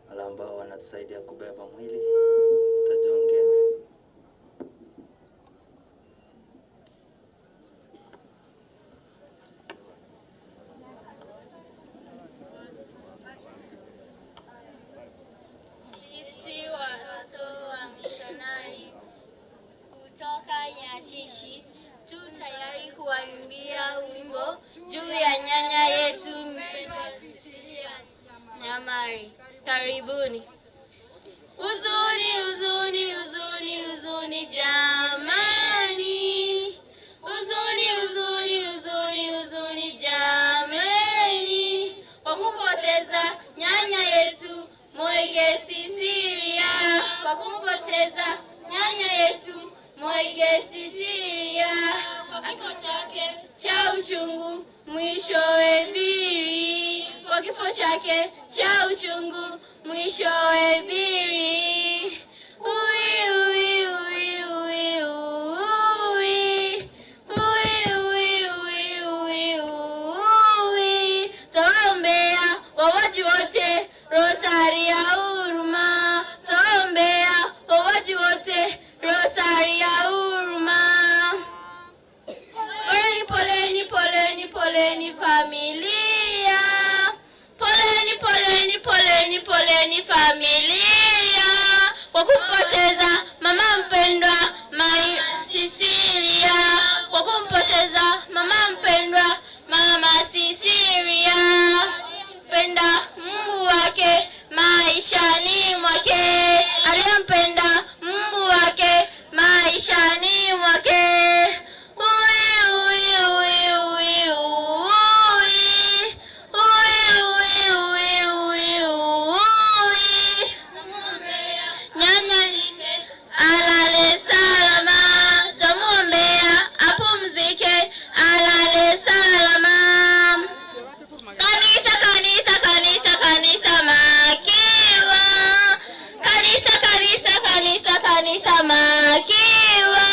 Wale ambao wanatusaidia kubeba mwili tutajongea. Sisi watoto wa mishonari kutoka Nyashishi tu tayari kuwaimbia wimbo juu ya nyanya yetu mpendwa Cecilia Nyamari. Karibuni. Huzuni, huzuni, huzuni, huzuni jamani. Huzuni, huzuni, huzuni, huzuni jamani. Kwa kumpoteza nyanya yetu Moige Cecilia. Kwa kumpoteza nyanya yetu Moige Cecilia. Kwa kifo chake cha uchungu mwishowe mbili. Kwa kifo chake cha uchungu mwishowe mbili. Ui, ui, ui, ui, ui. Ui, ui, ui, ui, ui. Taombea wawaji wote rosari ya huruma. Taombea wawaji wote rosari ya huruma. Poleni, poleni, poleni, poleni familia. Poleni, poleni, poleni, poleni familia. Kwa kumpoteza mama mpendwa Mai Cecilia. Kwa kumpoteza mama mpendwa Mama Cecilia. Penda Mungu wake maishani mwake. Aliyempenda Mungu wake maishani mwake. Ui, ui, ui, ui, ui. Ui, ui, ui, ui, ui. Nyanya alale salama, twamuombea apumzike, alale salama. Kanisa, kanisa, kanisa, kanisa makiwa. Kanisa, kanisa, kanisa, kanisa makiwa.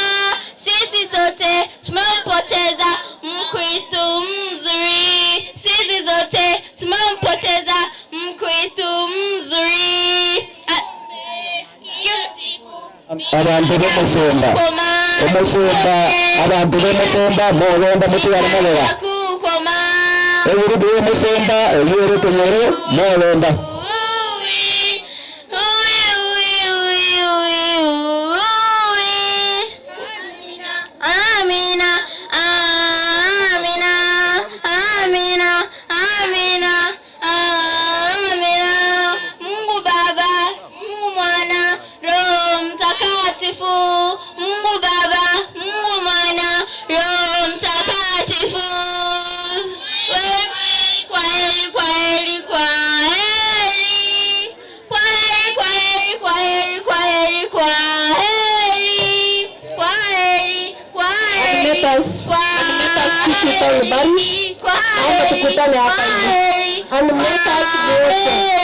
Sisi sote tumempoteza Mkristo mzuri. Sisi zote tumempoteza Mkristo mzuri. Abantu b'omusumba omusumba abantu b'omusumba molonda mutwala malera Kukoma. Ebiri by'omusumba ebiri tunyere molonda. Ui, ui, ui, ui, ui. Amina, amina, amina, amina, amina. Mungu Baba, Mungu Mwana, Roho Mtakatifu. Mungu Baba, Mungu Mwana, Roho Mtakatifu. Kwa heri, kwa heri. us and make us peace with everybody. Naomba tukutane hapa hivi and make us grateful.